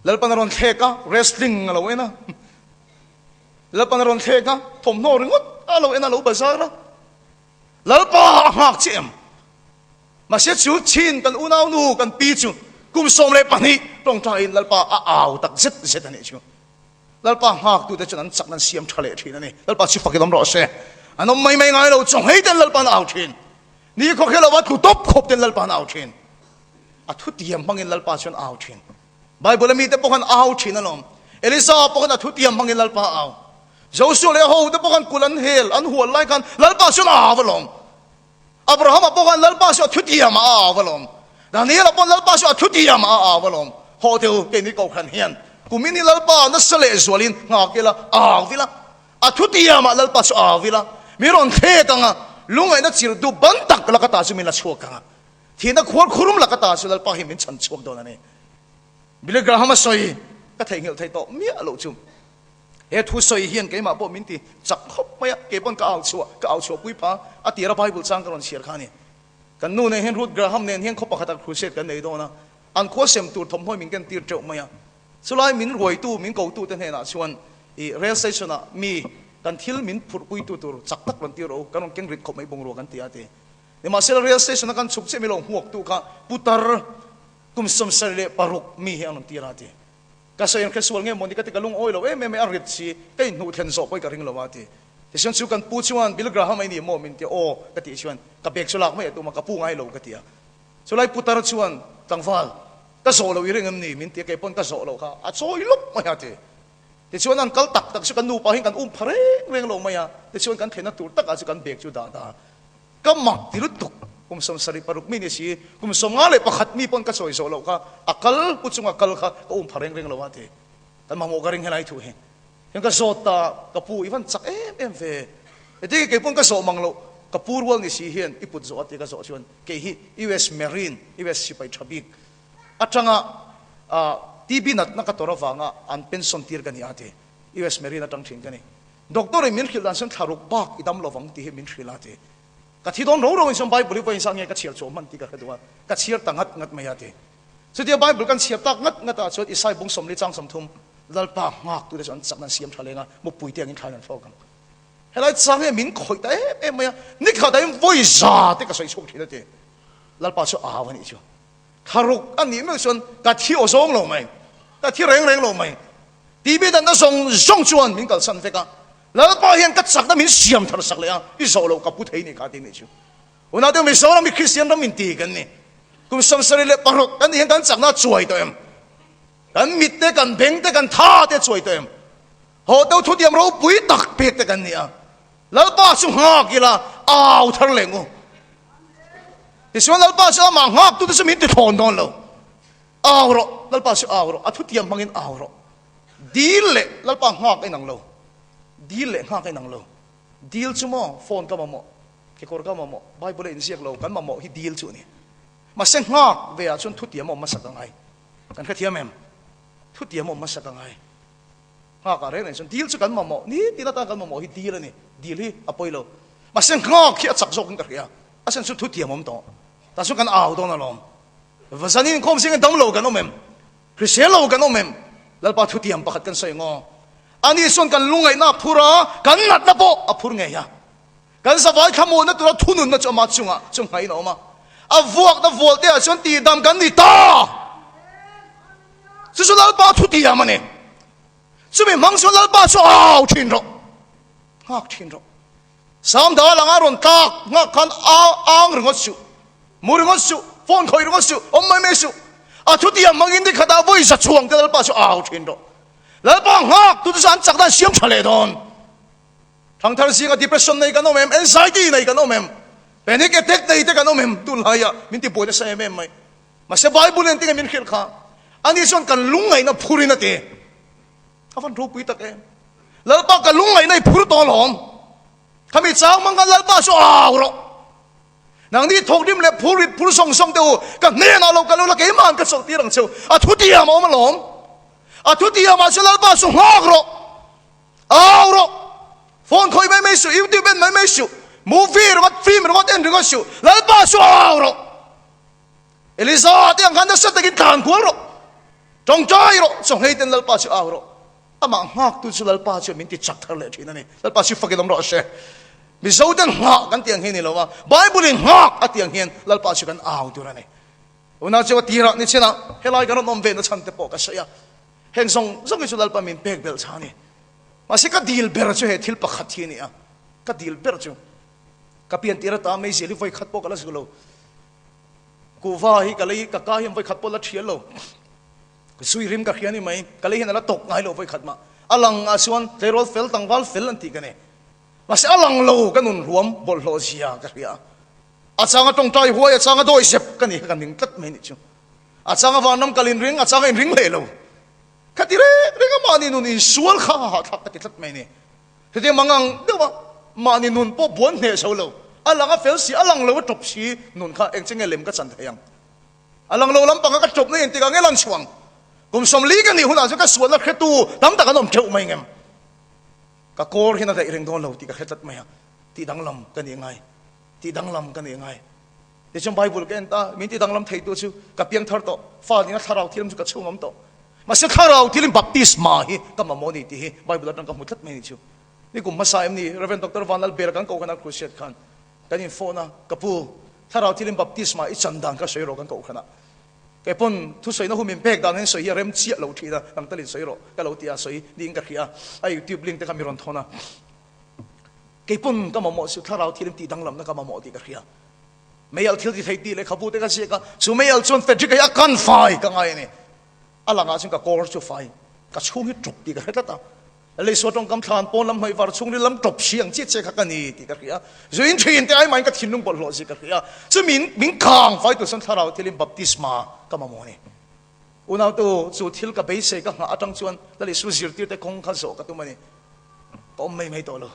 A: Lalpa'n a rawn thlek a, wrestling a lo en a. Lalpa'n a rawn thlek a, thawmhnaw ringawt a lo en a, lo bazar a. Lalpa a nghak che em? Mahse chu chin kan unaunu kan pi chu kum 12 tawngtaiin Lalpa a au tak zet zet a nih chu. Lalpa nghaktute chuan an chakna an siam tha leh thin a ni. Lalpa chu fakin awm rawh se. An awm mai mai ngai lo, chaw-hei ten Lalpa'n a au thin. Ni khawkhe lova tlu tawp khawp ten Lalpa'n a au thin. A thutiam hmangin Lalpa chuan a au thin. Bible a mite pawh khan au thin alawm. Elisa pawh khan a thutiam hmangin Lalpa a au. Joshua leh a hote pawh khan kulh an hel, an hual lai khan Lalpa chuan a au alawm. Abrahama pawh khan Lalpa chu a thutiam a au alawm. Daniela pawh Lalpa chu a thutiam a au alawm. Haw teh u, keini kohhran hian kumin hi Lalpa nasa leh zualin nghak ila, au ila. A thutiamah Lalpa chu au ila. Mi rawn thlek ang a, lungngaihna chirh duh ban tak laka ta chu min la chhuak ang a. Thihna khuar khurum laka ta chu Lalpa hi min chhan chhuak dawn a ni. Billy Graham a sawi ka theihnghilh thei tawh miah loh chu. He thu sawi hian keimah pawh min ti chak khawp mai a, kei pawn ka au chhuah, ka au chhuah pui pha a tira Bible chang ka rawn chhiar kha a ni. Kan nu nen hian Ruth Graham nen hian khaw pakhatah crusade kan nei dawn a, an khua sem tur thawmhnawi min ken tir teuh mai a. Chulai min ruaitu, min kotu te hnenah chuan i rail station ah mi kan thil min phurhpuitu tur chak tak rawn tir rawh u, kan rawn keng rit khawp mai bungrua kan ti a ti. Nimahsela rail station a kan chhuk chiah mi lo hmuaktu kha putar kum 76 mi hi an rawn tir a ti. Ka sawi an hre sual nge mawni ka ti ka lungawi lo em em e, a rit si, ka inhnuh thlen zawh pawh i ka ring lo a ti. Tichuan chu kan pu chuan Bill Graham a i ni maw min ti aw ka tih chuan ka bag chu lak mai a tum a, ka pu ngai lo ka ti a. Chulai putar chuan tlangval ka zawh loh i ring em ni min ti a, kei pawn ka zawh loh kha a chawi lawp mai a ti. Tichuan an kal tak tak chu kan nupa hian kan um pha reng reng lo mai a, tichuan kan thlenna tur takah chu kan bag chu dah ta. Ka mak ti lutuk, kum 76 mi ni si, kum 51 mi pawn ka chawi zawh loh kha, a kal pu chunga kal kha ka um pha reng reng lo a ti. Kan mamawh ka ring helai thu hi. Hian ka zawt ta, ka pu i van chak em em ve. Heti kei pawn ka zawh mang loh, ka pu rual ni si hian i put zawh a ti ka zawh chuan kei hi US Marine, US sipai tha bik atanga TB natna ka tawrh avanga an pension tir ka ni a ti. US Marine atang thin ka ni. Doctor in min hrilh dan chuan thlaruk bak i dam lovang tih hi min hrilh a ti. Ka thi dawn ro ro in chuan Bible hi vawiin zat nge ka chhiar chhuah hman tih ka hre duh a, ka chhiar ta ngat ngat mai a ti. Chutia Bible kan chhiar tak ngat ngat ah chuan Isai bung 40 chang 30 Lalpa nghak tute chu an chakna an siam tha leng a, mupui te angin thlain an thlawk ang. Helai chang hian min khawih ta em em mai a, nikhat ah hian vawi za te ka sawi chhuak thin a ti. Lalpa chu au a nih chu. Thlaruk a nih meuh chuan ka thi aw zawng lo mai, ka thi reng reng lo mai. Tih danna zawng zawng chuan min kalsan vek a, Lalpa hian ka chakna min siam thar sak leh a, i zawh loh ka pu thei nih kha ti nih chu. Unau te Mizoram hi Kristian ram inti kan ni. Kum 76 kan nih hian kan chakna a chuai tawh em? Kan mit te, kan beng te, kan tha te a chuai tawh em? Haw deuh thutiam ropui tak pek te kan ni a, Lalpa chu nghak ila au thar leh ngu. Tichuan Lalpa chu amah nghak tute chu min ti thawn dawn lo. Au rawh, Lalpa chu au rawh, a thutiam hmangin au rawh. Dil leh Lalpa nghak a inang lo. Dil leh nghak a inang lo. Dil chu maw phone ka mamawh, kekawr ka mamawh, Bible a inziak lo, kan mamawh hi dil chu a ni. Mahse nghak ve ah chuan thutiam a awm hmasak a ngai. Kan hrethiam em? Thutiam a awm hmasak a ngai. Nghak ah reng reng chuan dil chu kan mamawh, nitin atan kan mamawh hi dil a ni. Dil hi a pawi lo. Mahse nghak hi a chak zawkin ka hria. A sen chu thutiam awm tawh. Tah chuan kan au dawn alawm. Va zan inkhawm zingin dam lo kan awm em? Hrisel lo kan awm em? Lalpa thutiam pakhat kan sawi ngaw. Ani chuan kan lungngaihna a phur a, kan natna pawh a phur ngei a. Kan zavai thlamuanna tura thununna chu ama chungah chu nghain a awm a. A vuakna vualte ah chuan tihdam kan ni ta! Chu chu Lalpa thutiam a ni. Chumi hmang chuan Lalpa chu au thin rawh, nghak thin rawh. Samdal anga rawn tlak nghak khan ang ringawt suh, mu ringawt suh, phone khawih ringawt suh, awm mai mai suh. A thutiam hmangin ni khatah vawi za chhuang te Lalpa chu au thin rawh. Lalpa nghak tute chu an chak dan siam tha leh dawn. Thangthar zinga depression nei kan awm em? Anxiety nei kan awm em? Panic attack nei te kan awm em? Tunlaiah min ti buai nasa em em mai. Mahse Bible in tinge min hrilh kha? Ani chuan kan lungngaihna phurin a ti. A van ropui tak em. Lalpa ka lungngaihna i phur tawh alawm. Khami chang mang khan Lalpa chu au rawh. Nangni thawkrim leh phur rit phur zawng zawng te u, ka hnenah lo kal ula keimah an ka chawlh tir ang cheu. A thutiam a awm alawm. A thutiam ah chuan Lalpa chu nghak rawh. Au rawh. Phone khawih mai mai suh, YouTube en mai mai suh, movie ringawt, film ringawt en ringawt suh. Lalpa chu au rawh. Eliza te ang khan nasa takin tlan kual rawh, tawngtai rawh, chawnghei ten Lalpa chu au rawh. Amah nghaktu chu Lalpa chuan min ti chak thar leh thin a ni. Lalpa chu fakin awm rawh se. Mizo ten nghah kan tih ang hi a ni lo a, Bible in nghak a tih ang hian Lalpa chu kan au tur a ni. Unau chu a tirah ni chinah helai kan rawn awm ve na chhan te pawh ka sawi a. Heng zawng zawng hi chu Lalpa min pek belh chha a ni. Mahse ka dil ber chu he thil pakhat hi a ni a, ka dil ber chu ka pian tir ata meizial hi vawi khat pawh ka la zu lo. Kuhva hi ka lei, ka ka hian vawikhat pawh la thial lo. Zui rim ka hria ni mai, ka lei hian a la tawk ngai lo vawikhat mah. A lang ah chuan tleirawl fel, tlangval fel an tih ka ni. Mahse a lang lo ka nun ruam bawlhhlawh zia ka hria. A changa tawngtai huai, a changa dawi zep ka ni kha ka ning tlat mai nih chu. A changa vanram kal inring, a changa inring hleh lo. Ka ti reng reng a, mahni nun insual kha hahthlak ka ti tlat mai ni. Hetiang mangang deuh a, mahni nun pawh buan hneh zo lo. A lang a fel si, a lang lo a tawp si nun kha eng che nge lem ka chan thei ang? A lang lo lampanga ka tawpna engtik ah nge lan chhuang? Kum 40 ka nih hunah chuan ka sualna hretu tam tak an awm theuh mai ngem? Ka kawr hian a daih reng dawn lo tih ka hre tlat mai a, tih danglam ka nih ngai, tih danglam ka nih ngai. Tichuan Bible ka en ta, min ti danglam theitu chu ka piang thar tawh, fa nihna thlarau thilam chu ka chhung awm tawh. Mahse thlarau thilin baptisma hi ka mamawh a ni tih hi Bible atang ka hmu tlat mai a ni chu. Ni kum hmasa em ni Rev. Doctor Vanlalbela kan kohhran a crusade khan kan infawhna ka pu thlarau thilin baptisma i chan dan kha sawi rawh kan kohhran ah. Kei pawn thusawi na hu min pek dan hian sawi hi a rem chiah lo thin a, nang talin sawi rawh ka lo ti a, sawi niin ka hria a, youtube link te kha mi rawn thawn a. Kei pawn ka mamawh chu thlarau thilin tih danglamna ka mamawh tih ka hria. Meialh thil ti thei tih lehkhabu te ka ziak a, chu meialh chuan Frederick-a hi a kan fai ka ngai a ni. A langah chuan ka kawr chu fai, ka chhung hi tawp tih ka hre tlat a. Leisuah tawngkam thlan pawn lam hnaih var chhungril lam tawp si ang chiah chiah kha ka ni tih ka hria. Zuin thin te ai mahin ka thinlung bawlhhlawh zia ka hria. Chu min min kang fai tur chuan thlarau thilin baptisma ka mamawh a ni. Unautu, chu thil ka beisei ka nghah atang chuan Lal Isu zirtirte kawng kha zawh ka tum a ni. Ka awm mai mai tawh lo.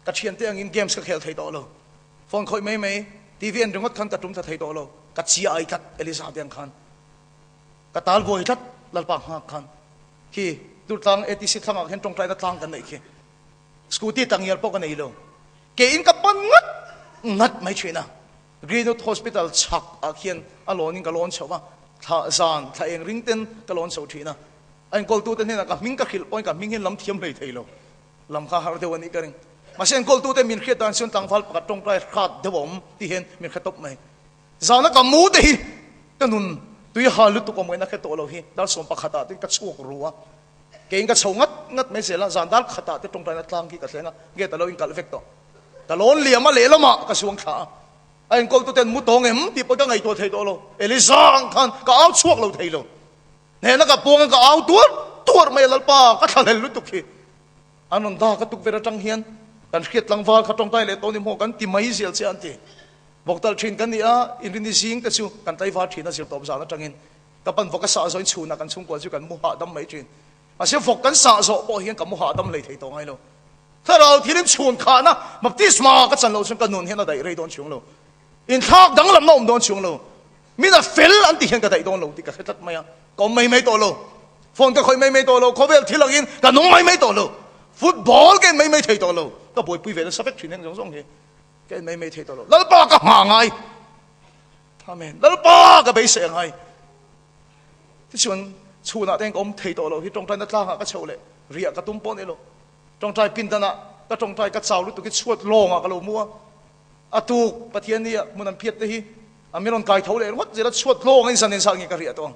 A: Ka thiante angin games ka khel thei tawh lo. Phone khawih mai mai, TV en ringawt khan ka tum tha thei tawh lo. Ka chia ai tlat Eliza te ang khan. Ka tal buai tlat Lalpa nghak khan. Khi Durtlang ATC thlangah khian tawngtaina tlang kan neih khi. Scooty tangial pawh ka nei lo. Keiin ka pan ngat ngat mai thin a. Greenwood Hospital chhak ah khian a lawn in ka lawn chhoh a, thla zan thla eng ring ten ka lawn chho thin a. A enkawltute hnenah ka hming ka hrilh pawhin ka hming hian lam thiam hlei thei lo. Lam kha har deuh a nih ka ring. Mahse enkawltute min hriat dan chuan tlangval pakhat tawngtai hrat deuh a awm tih hian min hre tawp mai. Zana ka mu te hi ka nun tui ha lutuk awm ngaihna hre tawh lo hi dar 11 ah te ka chhuak ru a, keiin ka chho ngat ngat mai zel a, zan dar khatah te tawngtaina tlang khi ka thleng a, gate a lo inkalh vek tawh. Ka lawn liam a lehlamah ka suang thla a, a enkawltu ten mu tawng em tih pawh ka ngaihtuah thei tawh lo, Eliza ang khan ka au chhuak lo thei lo, hnehna ka puang a ka au tuar tuar mai a Lalpa ka thlahlel lutuk hi. An rawn dak a tukverh atang hian kan hriat tlangval kha tawngtai leh tawh ni maw kan ti mai zel che an ti. Vawk talh thin kan ni a, inrini zing te chu kan tlaivar thin a zir tawp zan atangin ka pan vawk a sah zawhin chhunah kan chhungkua chu kan mu hahdam mai thin. Mahse vawk kan sah zawh pawh hian ka mu hahdam hlei thei tawh ngai lo. Thlarau thilin chhun khahna baptisma ka chan loh chuan ka nun hian a daih rei dawn chhung lo. Inthlak danglamna awm dawn chhung lo. Min a fel an ti hian ka daih dawn lo tih ka hre tlat mai a, ka awm mai mai tawh lo. Phone ka khawih mai mai tawh lo, khawvel thil angin ka nung mai mai tawh lo. Football ka en mai mai thei tawh lo. Ka buaipui ve nasa vek thin heng zawng zawng hi. Ka en mai mai thei tawh lo. Lalpa ka nghah ngai. Amen. Lalpa ka beisei a ngai. Tichuan chhunah te ka awm thei tawh lo hi tawngtaina tlangah ka chho leh riah ka tum pawh ni lo. Tawngtai pindanah ka tawngtai ka chau lutuk hi chhuat lawngah ka lo mu a. A tuk Pathian nia hmun an phiat te hi a min rawn kai tho leh ringawt zel a chhuat lawngin zan inzah nge ka riah tawh ang.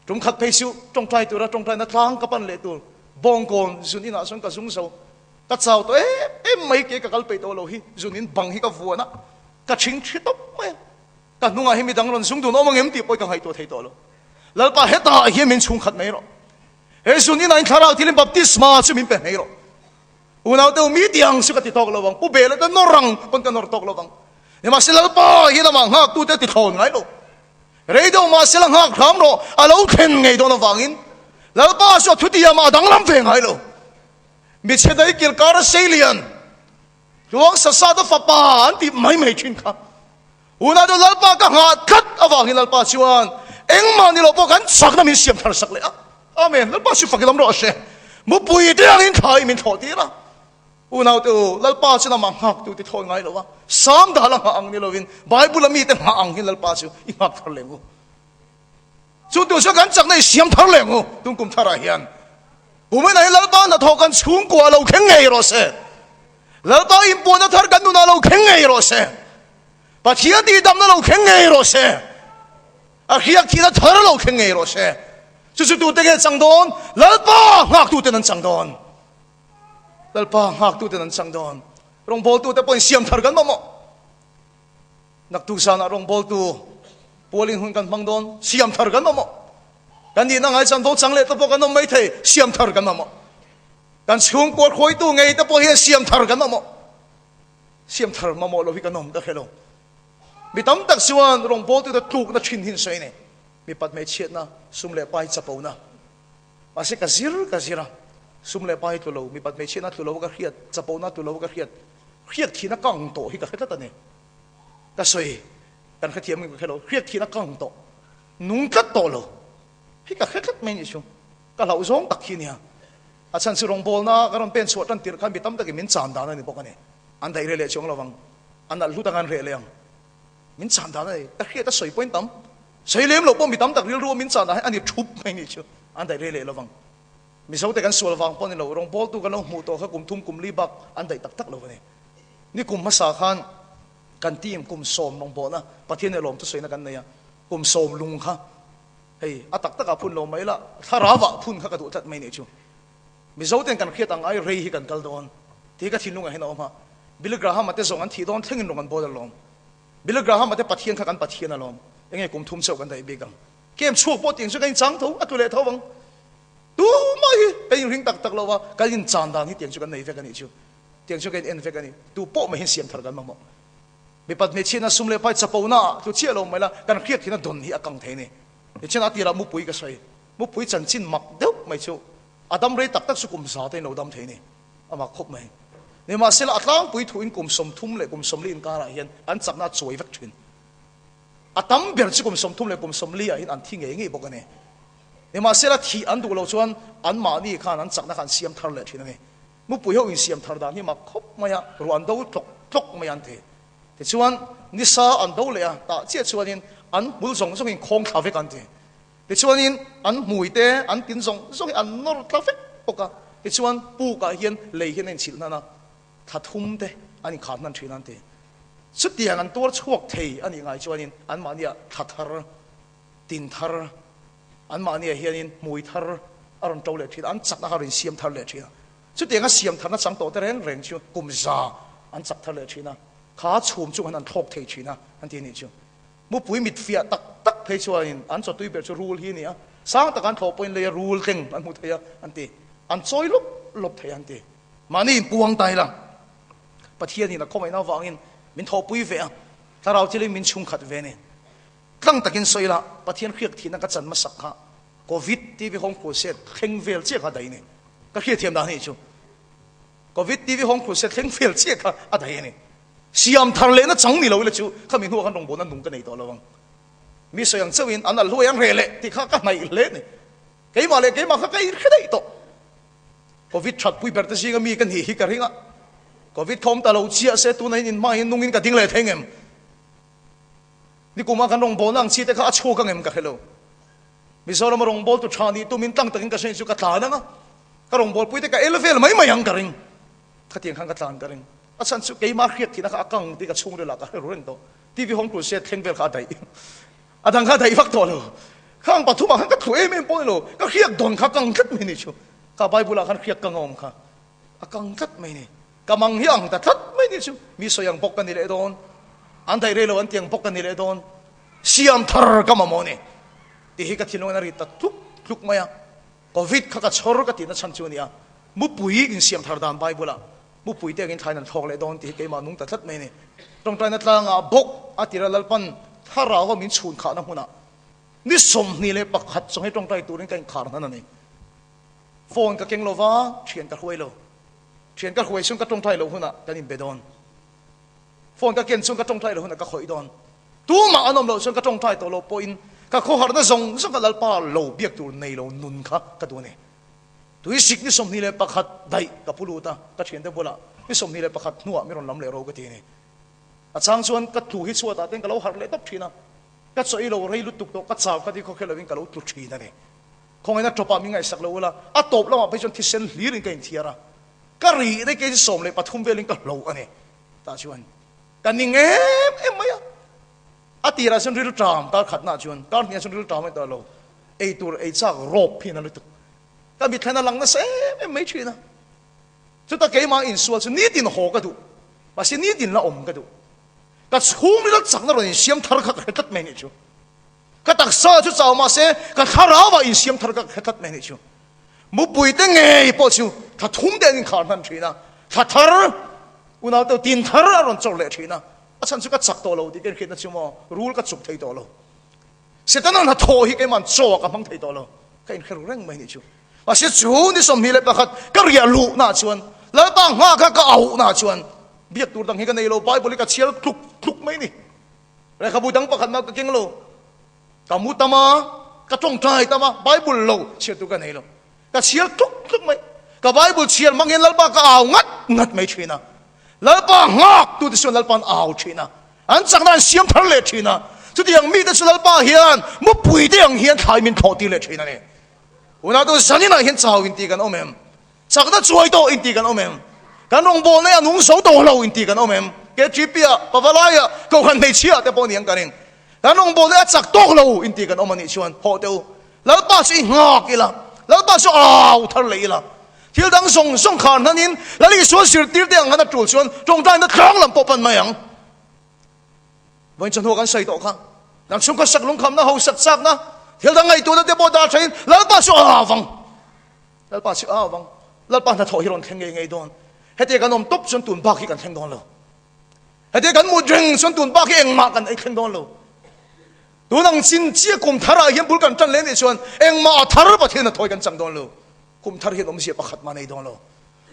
A: Tum khat phei chu tawngtai tura tawngtaina tlang ka pan leh tur bawngkawn zun inah chuan ka zung zo. Ka chau tawh em em mai ke ka kal peih tawh lo hi zun in bang hi ka vuan a, ka thing thi tawp mai a. Ka hnungah hi midang rawn zung dun awm ang em tih pawh ka ngaihtuah thei tawh lo. Lalpa hetah hian min chhungkhat mai rawh. He zun inah in thlarau thilin baptisma chu min pe mai rawh. Unau deuh mi ti ang chu ka ti tawk lo ang, pu bela te nawr ang pawn ka nawr tawk lo ang. Nimahse Lalpa hian amah nghaktute a ti thlawn ngai lo. Rei deuh mahse la nghak hram rawh, a lo thlen ngei dawn avangin Lalpa chu a thutiam ah a danglam ve ngai lo. Michhe dai kilkar a seilian, tluang sasat a fapa an tih mai mai thin kha. Unau deuh Lalpa ka nghah tlat avangin Lalpa chuan engmah ni loh pawh kan chakna min siam thar sak leh a. Amen. Lalpa chu fak i lam rawh se. Mupui te angin thla i min thlawh tir a. Unau te u, Lalpa chuan amah nghak tu ti thawi ngai lo a. Sam dal a nghah ang ni lovin Bible a mite nghah ang hian Lalpa chu i nghak thar leh ngu. Chu tu chuan kan chakna i siam thar leh ngu tun kum tharah hian. Kumin ah hian Lalpa hnathawh kan chhungkua lo thleng ngei rawh se. Lalpa inpuahna thar kan nunah lo thleng ngei rawh se. Pathian tihdamna lo thleng ngei rawh se. A hriak thihna thar lo thleng ngei rawh se. Chu chu tute nge chang dawn? Lalpa nghaktuten an chang dawn. Lalpa nghaktuten an chang dawn. Rawngbawltute pawhin siam thar kan mamawh. Naktuk zanah rawngbawltu pualin hun kan hmang dawn. Siam thar kan mamawh. Kan nihna ngai chuan vo chang leh te pawh kan awm mai thei. Siam thar kan mamawh. Kan chhungkua hruaitu ngei te pawh hian siam thar kan mamawh. Siam thar mamawh lo hi kan awm ta hre lo. Mi tam tak chuan rawngbawltute tlukna thin hi an sawi a ni. Mipat hmeichhiatna, sum leh pai chapona. Mahse ka zir ka zir a, sum leh pai tlu lo, mipat hmeichhiatna tlu lo ka hriat, chapona tlu lo ka hriat. Hriat thihna kang tawh hi ka hre tlat a ni. Ka sawi kan hrethiam em ka hre lo. Hriat thihna kang tawh, nung tlat tawh lo hi ka hre tlat mai a nih chu. Ka hlauh zawng tak hi a nia. A chhan chu rawngbawlna ka rawn pen chhuah tan tirh khan mi tam takin min chan dan a ni bawk a ni. An daih reh leh chuang lo vang. A nalh hlut anga an reh leh ang. Min chan dan a ni. Ka hriat a sawi pawhin tam. Sawi lem loh pawh mi tam tak rilru a min chan dan hi a ni thup mai a nih chu. An daih reh leh lo vang. Mizote kan sual vang pawh a ni lo. Rawngbawltu kan lo hmuh tawh kha kum thum kum li bak an daih tak tak lo a ni. Ni kum hmasa khan kan team kum sawm rawngbawlna Pathian leh lawmthusawina kan nei a. Kum sawm lung kha Hei, a tak takah phun lo mai la, thlarauah phun kha ka duh tlat mai nih chu. Mizo ten kan hriat ang ai rei hi kan kal dawn tih hi ka thinlungah hian a awm a. Billy Graham-a te zawng an thih dawn thlengin rawn kan bawl alawm. Billy Graham-a te Pathian kha kan Pathian alawm. Enge kum thum chauh kan daih bik ang. Kem chhuak pawh tiang chu kan inchang tho, a tlu leh tho ang. Tumah hi kan inring tak tak lo va, kan inchan dan hi tiang chu kan nei vek a nih chu. Tiang chu kan in en vek a ni. Tu pawh mai hian siam thar kan mamawh. Mipat hmeichhiatna sum leh pai chapona ah tlu chiah lo mai la, kan hriat thina dawn hi a kang thei a ni. Tichuan a tirah mupui ka sawi. Mupui chanchin mak deuh mai chu a dam rei tak tak chu kum za te in lo dam thei a ni. A mak khawp mai. Nimahsela a tlangpui thuin kum 30 leh kum 40 inkarah hian an chakna a chuai vek thin. A tam ber chu kum 30 leh kum 40 ah hian an thi ngei ngei bawk a ni. Nimahsela thih an duh loh chuan anmahni khan an chakna kha an siam thar leh thin a ni. Mupui ho insiam thar dan hi mak khawp mai a, ruah an do tlawk tlawk mai an ti. Tichuan, nisa an do leh a, tah chiah chuanin an hmul zawng zawngin khawng thla vek an ti. Tichuanin an hmui te, an tin zawng zawngin an nawr tla vek bawk a. Tichuan, pukah hian lei hian a inchhilh hnan a, thla thum te an inkhar hnan thin an ti. Chutiang an tuar chhuak thei a nih ngai chuanin anmahniah thla thar, tin thar, Anmahniah hianin hmui thar a rawn to leh thin a, an chakna kha a rawn insiam thar leh thin a. Chutianga siam tharna chang tawhte reng reng chu kum za an chak thar leh thin a, kha chhum chu han an thlawk thei thin a, an ti a nih chu. Mupui mit fiah tak tak phei chuanin an chawtui ber chu rul hi a ni a, sang taka an thlawh pawhin leia rul tleng an hmu thei a, an ti. An chawi lawp lawp thei a, an ti. Mahni inpuang ta ila, Pathianin a khawngaihna avangin min thawhpui ve a, thlarau thilin min chhungkhat ve a ni. Tlang takin sawi ila, Pathian hriak thihna ka chan hmasak kha Covid TV Home Crusade thleng vel chiah kha a daih a ni. Ka hriatthiam dan hi chu Covid TV Home Crusade thleng vel chiah kha a daih a ni. Siam thar lehna chang ni lo ila chu khami hnuah khan rawngbawlna nung ka nei tawh lo ang. Mi sawi ang chauhin an alh hluai ang reh leh tih kha ka hnaih hle a ni. Keimah leh keimah kha ka inhre daih tawh. Covid that pui ber te zinga mi ka nih hi ka ring a. Covid kha awm ta lo chiah se tunah hian inhma hian nungin ka ding leh thei ngem? Nikuma kan rawngbawlna ang chi te kha a chhuak ang em ka hre lo. Mizorama rawngbawltu tha nih tumin tlang takin ka hre chu ka tlan ang a, ka rawngbawlpui te ka el vel mai mai ang ka ring. Khatiang khan ka tlan ka ring. A chhan chu keimah hriat thihna kha a kang tih ka chhungril ah ka hre ru reng tawh. TV Home Crusade thleng vel kha a daih. A dang kha a daih vak tawh lo. Khang pathumah khan ka thu em em pawh ni lo. Ka hriak dawn kha kang tlat mai ni chu. Ka Bible ah khan hriak kang a awm kha. A kang tlat mai ni. Ka mang hi ang ta tlat mai ni chu. Mi sawi ang bawk ka ni leh dawn. An daih rei lo an ti ang bawk ka ni leh dawn. Siam thar ka mamawh ni. Tih hi ka thinlungin a ri ta tluk tluk mai a. Covid kha ka chhawr ka tihna chhan chu a ni a. Mupui insiam thar dan Bible ah mupui te angin thlain an thlawk leh dawn tih hi keimah nung ta tlat mai a ni. Tawngtaina tlangah bawk a tira Lalpan thlarau a min chhun khahna hmunah ni 21 chawnghe tawngtai turin ka inkhar hnan a ni. Phone ka keng lo va, thian ka hruai lo. Thian ka hruai chhung ka tawngtai loh hunah kan inbe dawn. Phone ka ken chhung ka tawngtai loh hunah ka khawih dawn. Tumah an awm loh chuan ka tawngtai tawh loh pawhin ka khawharna zawng zawng ka Lalpa lo biak tur nei lo nun kha ka duh a ni. Tuisik ni 21 daih ka pu lut a, ka thiante bulah ni 21 hnuah mi rawn lam leh ro ka ti a ni. A chang chuan ka tlu hi chhuatah ten ka lo harh leh tawp thin a, ka chaw i lo rei lutuk tawh ka chau kha ti khawkhel lovin ka lo tlu thin a ni. Khawngaihna tawpah min ngaihsak lo ula, a tawp lamah phei chuan thisen hlirin ka inthiar a, ka rih daih kei 13 velin ka hlo a ni. Tah chuan ka ning em em mai a, a tirah chuan ril ṭam kar khatnaah chuan kar hnihah chuan ril ṭam a ni tawh lo, ei tur ei chak rawp hi a na lutuk. Ka mitthlen a lang nasa em em mai ṭhin a, chuta keimah insual chu nitin haw ka duh, mahse nitin la awm ka duh. Ka chhungril chakna rawn insiam thar kha ka hre tlat mai a nih chu. Ka taksa chu chau mah se ka thlarau ah insiam thar ka hre tlat mai anih chu. Mupui te ngei pawh chu thla thum te an inkhar hman thin a, thla thar unau te tin thar a rawn chawr leh thin a, a chhan chu ka chak tawh lo tih ka inhriatna chu maw rul ka chuk thei tawh lo. Setana hnathawh hi keima'n chaw ah ka hmang thei tawh lo, ka inhre ru reng mai anih chu. Mahse chu ni 21 ka riah luhna ah chuan Lalpa nghak kha ka auhna ah chuan. Biak tur dang hi ka nei lo, Bible hi ka chhiar tluk tluk mai ni. Lehkhabu dang pakhat mah ka keng lo. Ka mu tam a, ka tawngtai tam a, Bible lo chhiar tur ka nei lo. Ka chhiar tluk tluk mai. Ka Bible chhiar hmang hian Lalpa ka au ngat ngat mai thin a. Lalpa nghak tute chuan Lalpa an au thin a. An chakna an siam thar leh thin a. Chutiang mite chu Lalpa hian mupui te ang hian thlai min thlawh tir leh thin a ni. Unau tu zaninah hian chau inti kan awm em? Chakna chuai tawh inti kan awm em? Kan rawngbawlna hi a nung zo tawh lo inti kan awm em? KTP-ah, Pavalai-ah, Kohhran hmeichhia-ah te pawh ni ang ka ring. Kan rawngbawlna hi a chak tawk lo inti kan awm a nih chuan hawh teh u. Lalpa chu i nghak ila, Lalpa chu au thar leh ila. Thil dang zawng zawng khar hnanin Lal Isua zirtir te ang han a tul chuan tawngtaina tlang lam pawh pan mai ang. Vawiin chawhnu kan sawi tawh kha, kan chhungkaw sak lungkhamna, hausak chakna, thil dang ngaihtuahna te pawh dah thain Lalpa chu au vang. Lalpa chu au vang. Lalpa hnathawh hi rawn thleng ngei ngei dawn. Hetia kan awm tawp chuan tun bak hi kan thleng dawn lo. Hetia kan mut reng chuan tun bak hi engmah kan ei thleng dawn lo. Tun ang chin chiah kum tharah hian bul kan tan leh nih chuan engmah a thar Pathian hnathawh hi kan chang dawn lo. Kum thar hian awmzia pakhat mah nei dawn lo.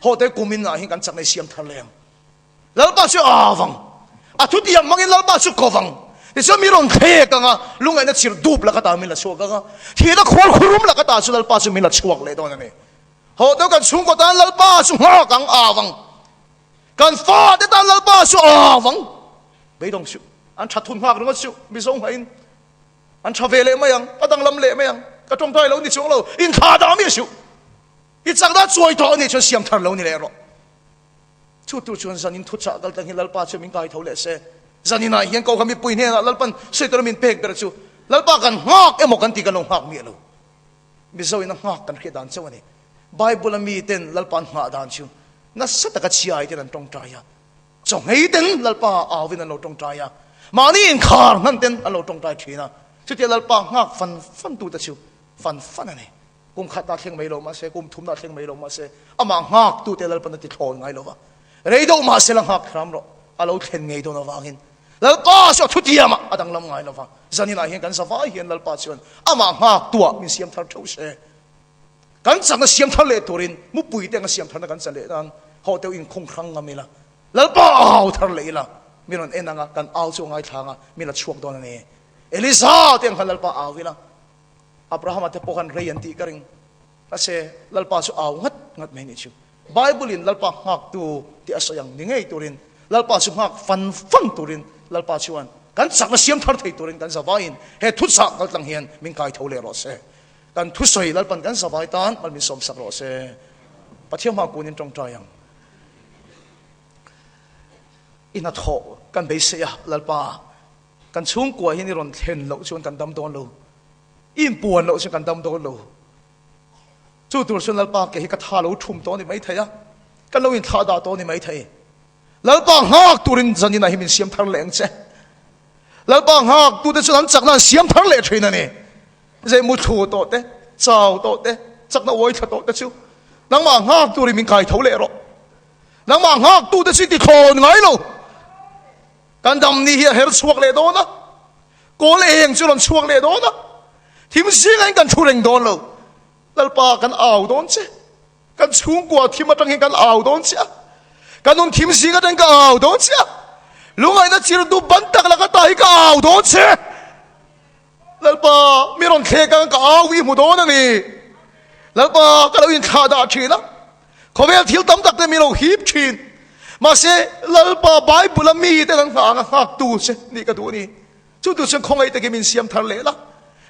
A: Haw te kum in ah hian kan chak nei siam thar leh ang. Lalpa chu a vang. A thutiam hmangin Lalpa chu ko vang. Tichuan mi rawn thlek ang a, lungaihna chirh dup laka ta min la chhuak ang a, thihna khual khurum laka ta chu Lalpa chu min la chhuak leh dawn a ni. Haw deuh kan chhungkaw tan Lalpa chu nghak ang a vang. Kan fate tan Lalpa chu a vang. Beidawng suh. An tha thun nghak ringawt suh. Mizo nghain an tha ve leh mai ang, a danglam leh mai ang. Ka tawngtai lo ni chuang lo. Inthlah dah mi suh. I chakna chuai tawh a nih chuan siam thar lo ni leh rawh. Chu tur chuan zanin thuchah kal tlang hi Lalpa chu min kai tho leh se. Zaninah hian Kohhran mipui hnenah Lalpan sawitura min pek ber chu Lalpa kan nghak emaw kan ti kan lo nghak miah lo. Mizo in a nghak kan hriat dan chauh a ni. Bible a mi ten Lalpa an nghah dan chu nasa taka chhiai ten an tawngtai a. Chawnghei ten Lalpa au in an lo tawngtai a. Mahni inkhar hnan ten an lo tawngtai thin a. Chutia Lalpa nghak fan fan tute chu fan fan a ni. Kum khatna thleng mai lo mahse, kum thumna thleng mai lo mahse, amah nghaktute Lalpan a ti thlawn ngai lo va. Rei deuh mahse la nghak hram rawh, a lo thlen ngei dawn avangin Lalpa chu a thutiam ah a danglam ngai lo va. Zaninah hian kan zavai hian Lalpa chuan amah nghaktuah min siam thar theuh se. Kan chakna siam thar leh turin mupui te anga siam tharna kan chan leh nan hawh deuh inkhung hrang ngam ila, Lalpa au thar leh ila, min rawn en anga kan au chu a ngaithla anga min la chhuak dawn a ni. Elisa te ang khan Lalpa au ila. Abrahama te pawh khan rei an tih ka ring. Mahse, Lalpa chu au ngat ngat mai nih chu. Bible in Lalpa nghaktu tih a sawi ang ni ngei turin, Lalpa chu nghak fan fan turin, Lalpa chuan kan chakna siam thar thei turin kan zavaiin he thuchah kaltlang hian min kai tho leh rawh se. Kan thusawi Lalpan kan zavai tan mal min sawmsak rawh se. Pathian hma kunin tawngtai ang. I hnathawh kan beisei a, Lalpa. Kan chhungkua hian i rawn thlen loh chuan kan dam dawn lo. I inpuan loh chuan kan dam dawn lo. Chu tur chuan Lalpa ke hi ka tha lo thum tawh a ni maithei a, kan lo inthlah dah tawh a ni maithei. Lalpa nghak turin zaninah hi min siam thar leh ang che. Lalpa nghak tute chuan an chakna an siam thar leh thin a ni. Zei muthlu tawh te, chau tawh te, chakna uai thla tawh te chu nangmah nghak turin min kai tho leh rawh. Nangmah nghak tute chu i ti thlawn ngai lo. Kan dam ni hi a her chhuak leh dawn a, kawl eng chu rawn chhuak leh dawn a, thim zingah in kan thu reng dawn lo. Lalpa kan au dawn che, kan chhungkua thim atang hian kan au dawn che a, kan nun thim zing atang ka au dawn che a, lungaihna chir dup ban tak laka ta hi ka au dawn che. Lalpa mi rawn thlek ang ka au i hmu dawn a ni. Lalpa ka lo inthlah dah thin a, Khawvel thil tam tak te mi lo hip thin. Mahse, Lalpa Bible a mi te kan nghah anga nghaktu che nih ka duh a ni. Chu tu chuan khawngaih takin min siam thar leh la.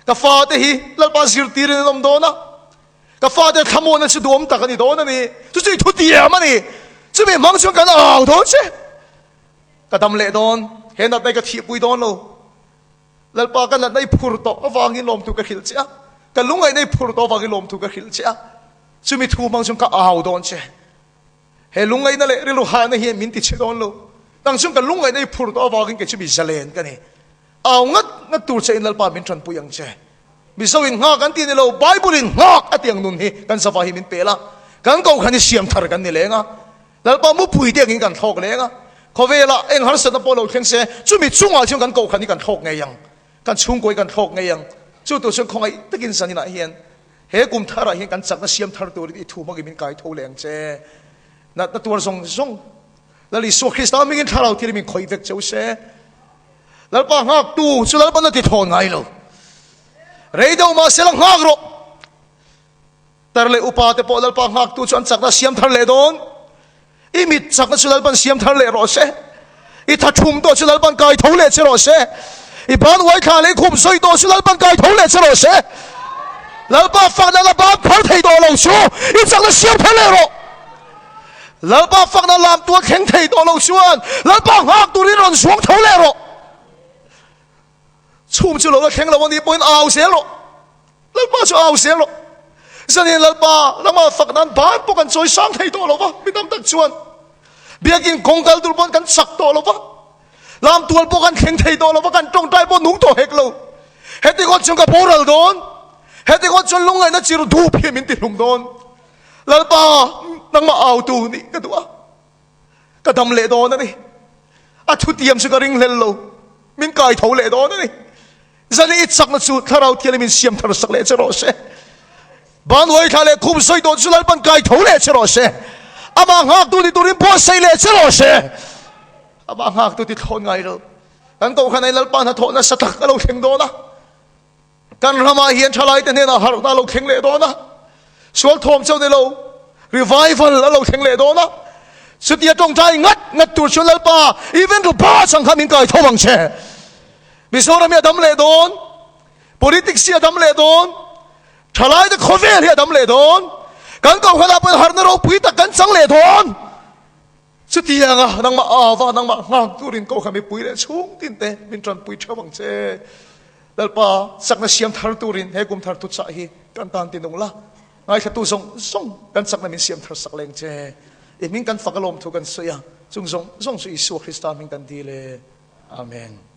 A: Ka fate hi Lalpa zirtirin an awm dawn a. Ka fate thlamuanna chu duhawm tak a ni dawn a ni. Chu chu i thutiam a ni. Chumi hmang chuan kan au dawn che. Ka dam leh dawn. He natna hi ka thihpui dawn lo. Lalpa ka natna i phur tawh avangin lawmthu ka hrilh che a, ka lungaihna i phur tawh avangin lawmthu ka hrilh che a, chumi thu hmang chuan ka au dawn che. He lungaihna leh rilru hahna hian min ti chhe dawn lo. Nang chuan ka lungaihna i phur tawh avangin kei chu mi zalen ka ni. Au ngat ngat tur che in Lalpa min tanpui ang che. Mizo in nghak an ti ni lo, Bible in nghak a ti ang nun hi kan zava hi min pel a, kan kohhran hi siam thar kan ni leng a. Lalpa mupui te angin kan thlawk leng a, khawvelah eng harsatna pawh lo thleng se, chumi chungah chuan kan kohhran hi kan thlawk ngei ang, kan chhungkaw hi kan thlawk ngei ang. Chu tur chuan khawngaih takin zaninah hian he kum tharah hian kan chakna siam thar turin i thu hmangin min kai tho leh ang che. Natna tuar zawng zawng. Lal Isua Krista hmingin thlarau thil min khawih vek cheu se. Lalpa nghaktu chu Lalpan a ti thawn ngai lo. Rei deuh mahse la nghak rawh. Tar leh upa te pawh Lalpa nghaktu chu an chakna siam thar leh dawn. I mit chakna chu Lalpan siam thar leh rawh se. I tha thum tawh chu Lalpan kai tho leh che rawh se. I ban uai thla leh i khum sawi tawh chu Lalpan kai tho leh che rawh se. Lalpa fakna la ban phar thei tawh lo chu i chakna siam thar leh rawh. Lalpa fakna lam tual thleng thei tawh lo chuan Lalpa nghak turin rawn zuang tho leh rawh. Chhum chu lo la thleng lo a nih pawhin au zel rawh. Lalpa chu au zel rawh. Zanin Lalpa lama fak nan ban pawh kan chawi sang thei tawh lo va, mi tam tak chuan biakin kawng kal tur pawn kan chak tawh lo va, lam tual pawh kan thleng thei tawh lo va, kan tawngtai pawh nung tawh hek lo. Heti ngawt chuan ka boral dawn, heti ngawt chuan lungngaihna chir dup hi min ti hlum dawn. Lalpa nangmah au tu nih ka duh a, ka dam leh dawn a ni. A thutiam chu ka ringhlel lo, min kai tho leh dawn a ni. Zani i chakna chu Thlarau Thianghlim in siam thar sak leh che rawh se. Banhuai thla leh khum sawi dawn chu Lalpan kai tho leh che rawh se. Amah nghaktu ni turin buatsaih leh che rawh se. Amah nghaktu ti thlawn ngai lo. Kan kohhran ah Lalpa hnathawh nasa tak a lo thleng dawn a. Kan ramah hian thalaite hnenah harhna a lo thleng leh dawn a. Sual thawm chauh ni lo, revival a lo thleng leh dawn a. Chutia tawngtai ngat ngat tur chuan Lalpa, even Rupa chang kha min kai tho ang che. Mizoram hi a dam leh dawn, politics hi a dam leh dawn, thalaite khawvel hi a dam leh dawn, kan kohhranah pawhin harhna ropui tak kan chang leh dawn. Chutianga nangmah ava nangmah nghak turin kohhran mipui leh chhung tin te min tanpui theuh ang che. Lalpa chakna siam thar turin he kum thar thuchah hi kan tan ti nung la, ngaithlatu zawng zawng kan chakna min siam thar sak leng che. I hming kan fak alawm thu kan sawi a, chung zawng zawng chu Isua Krista hming kan dil e. Amen.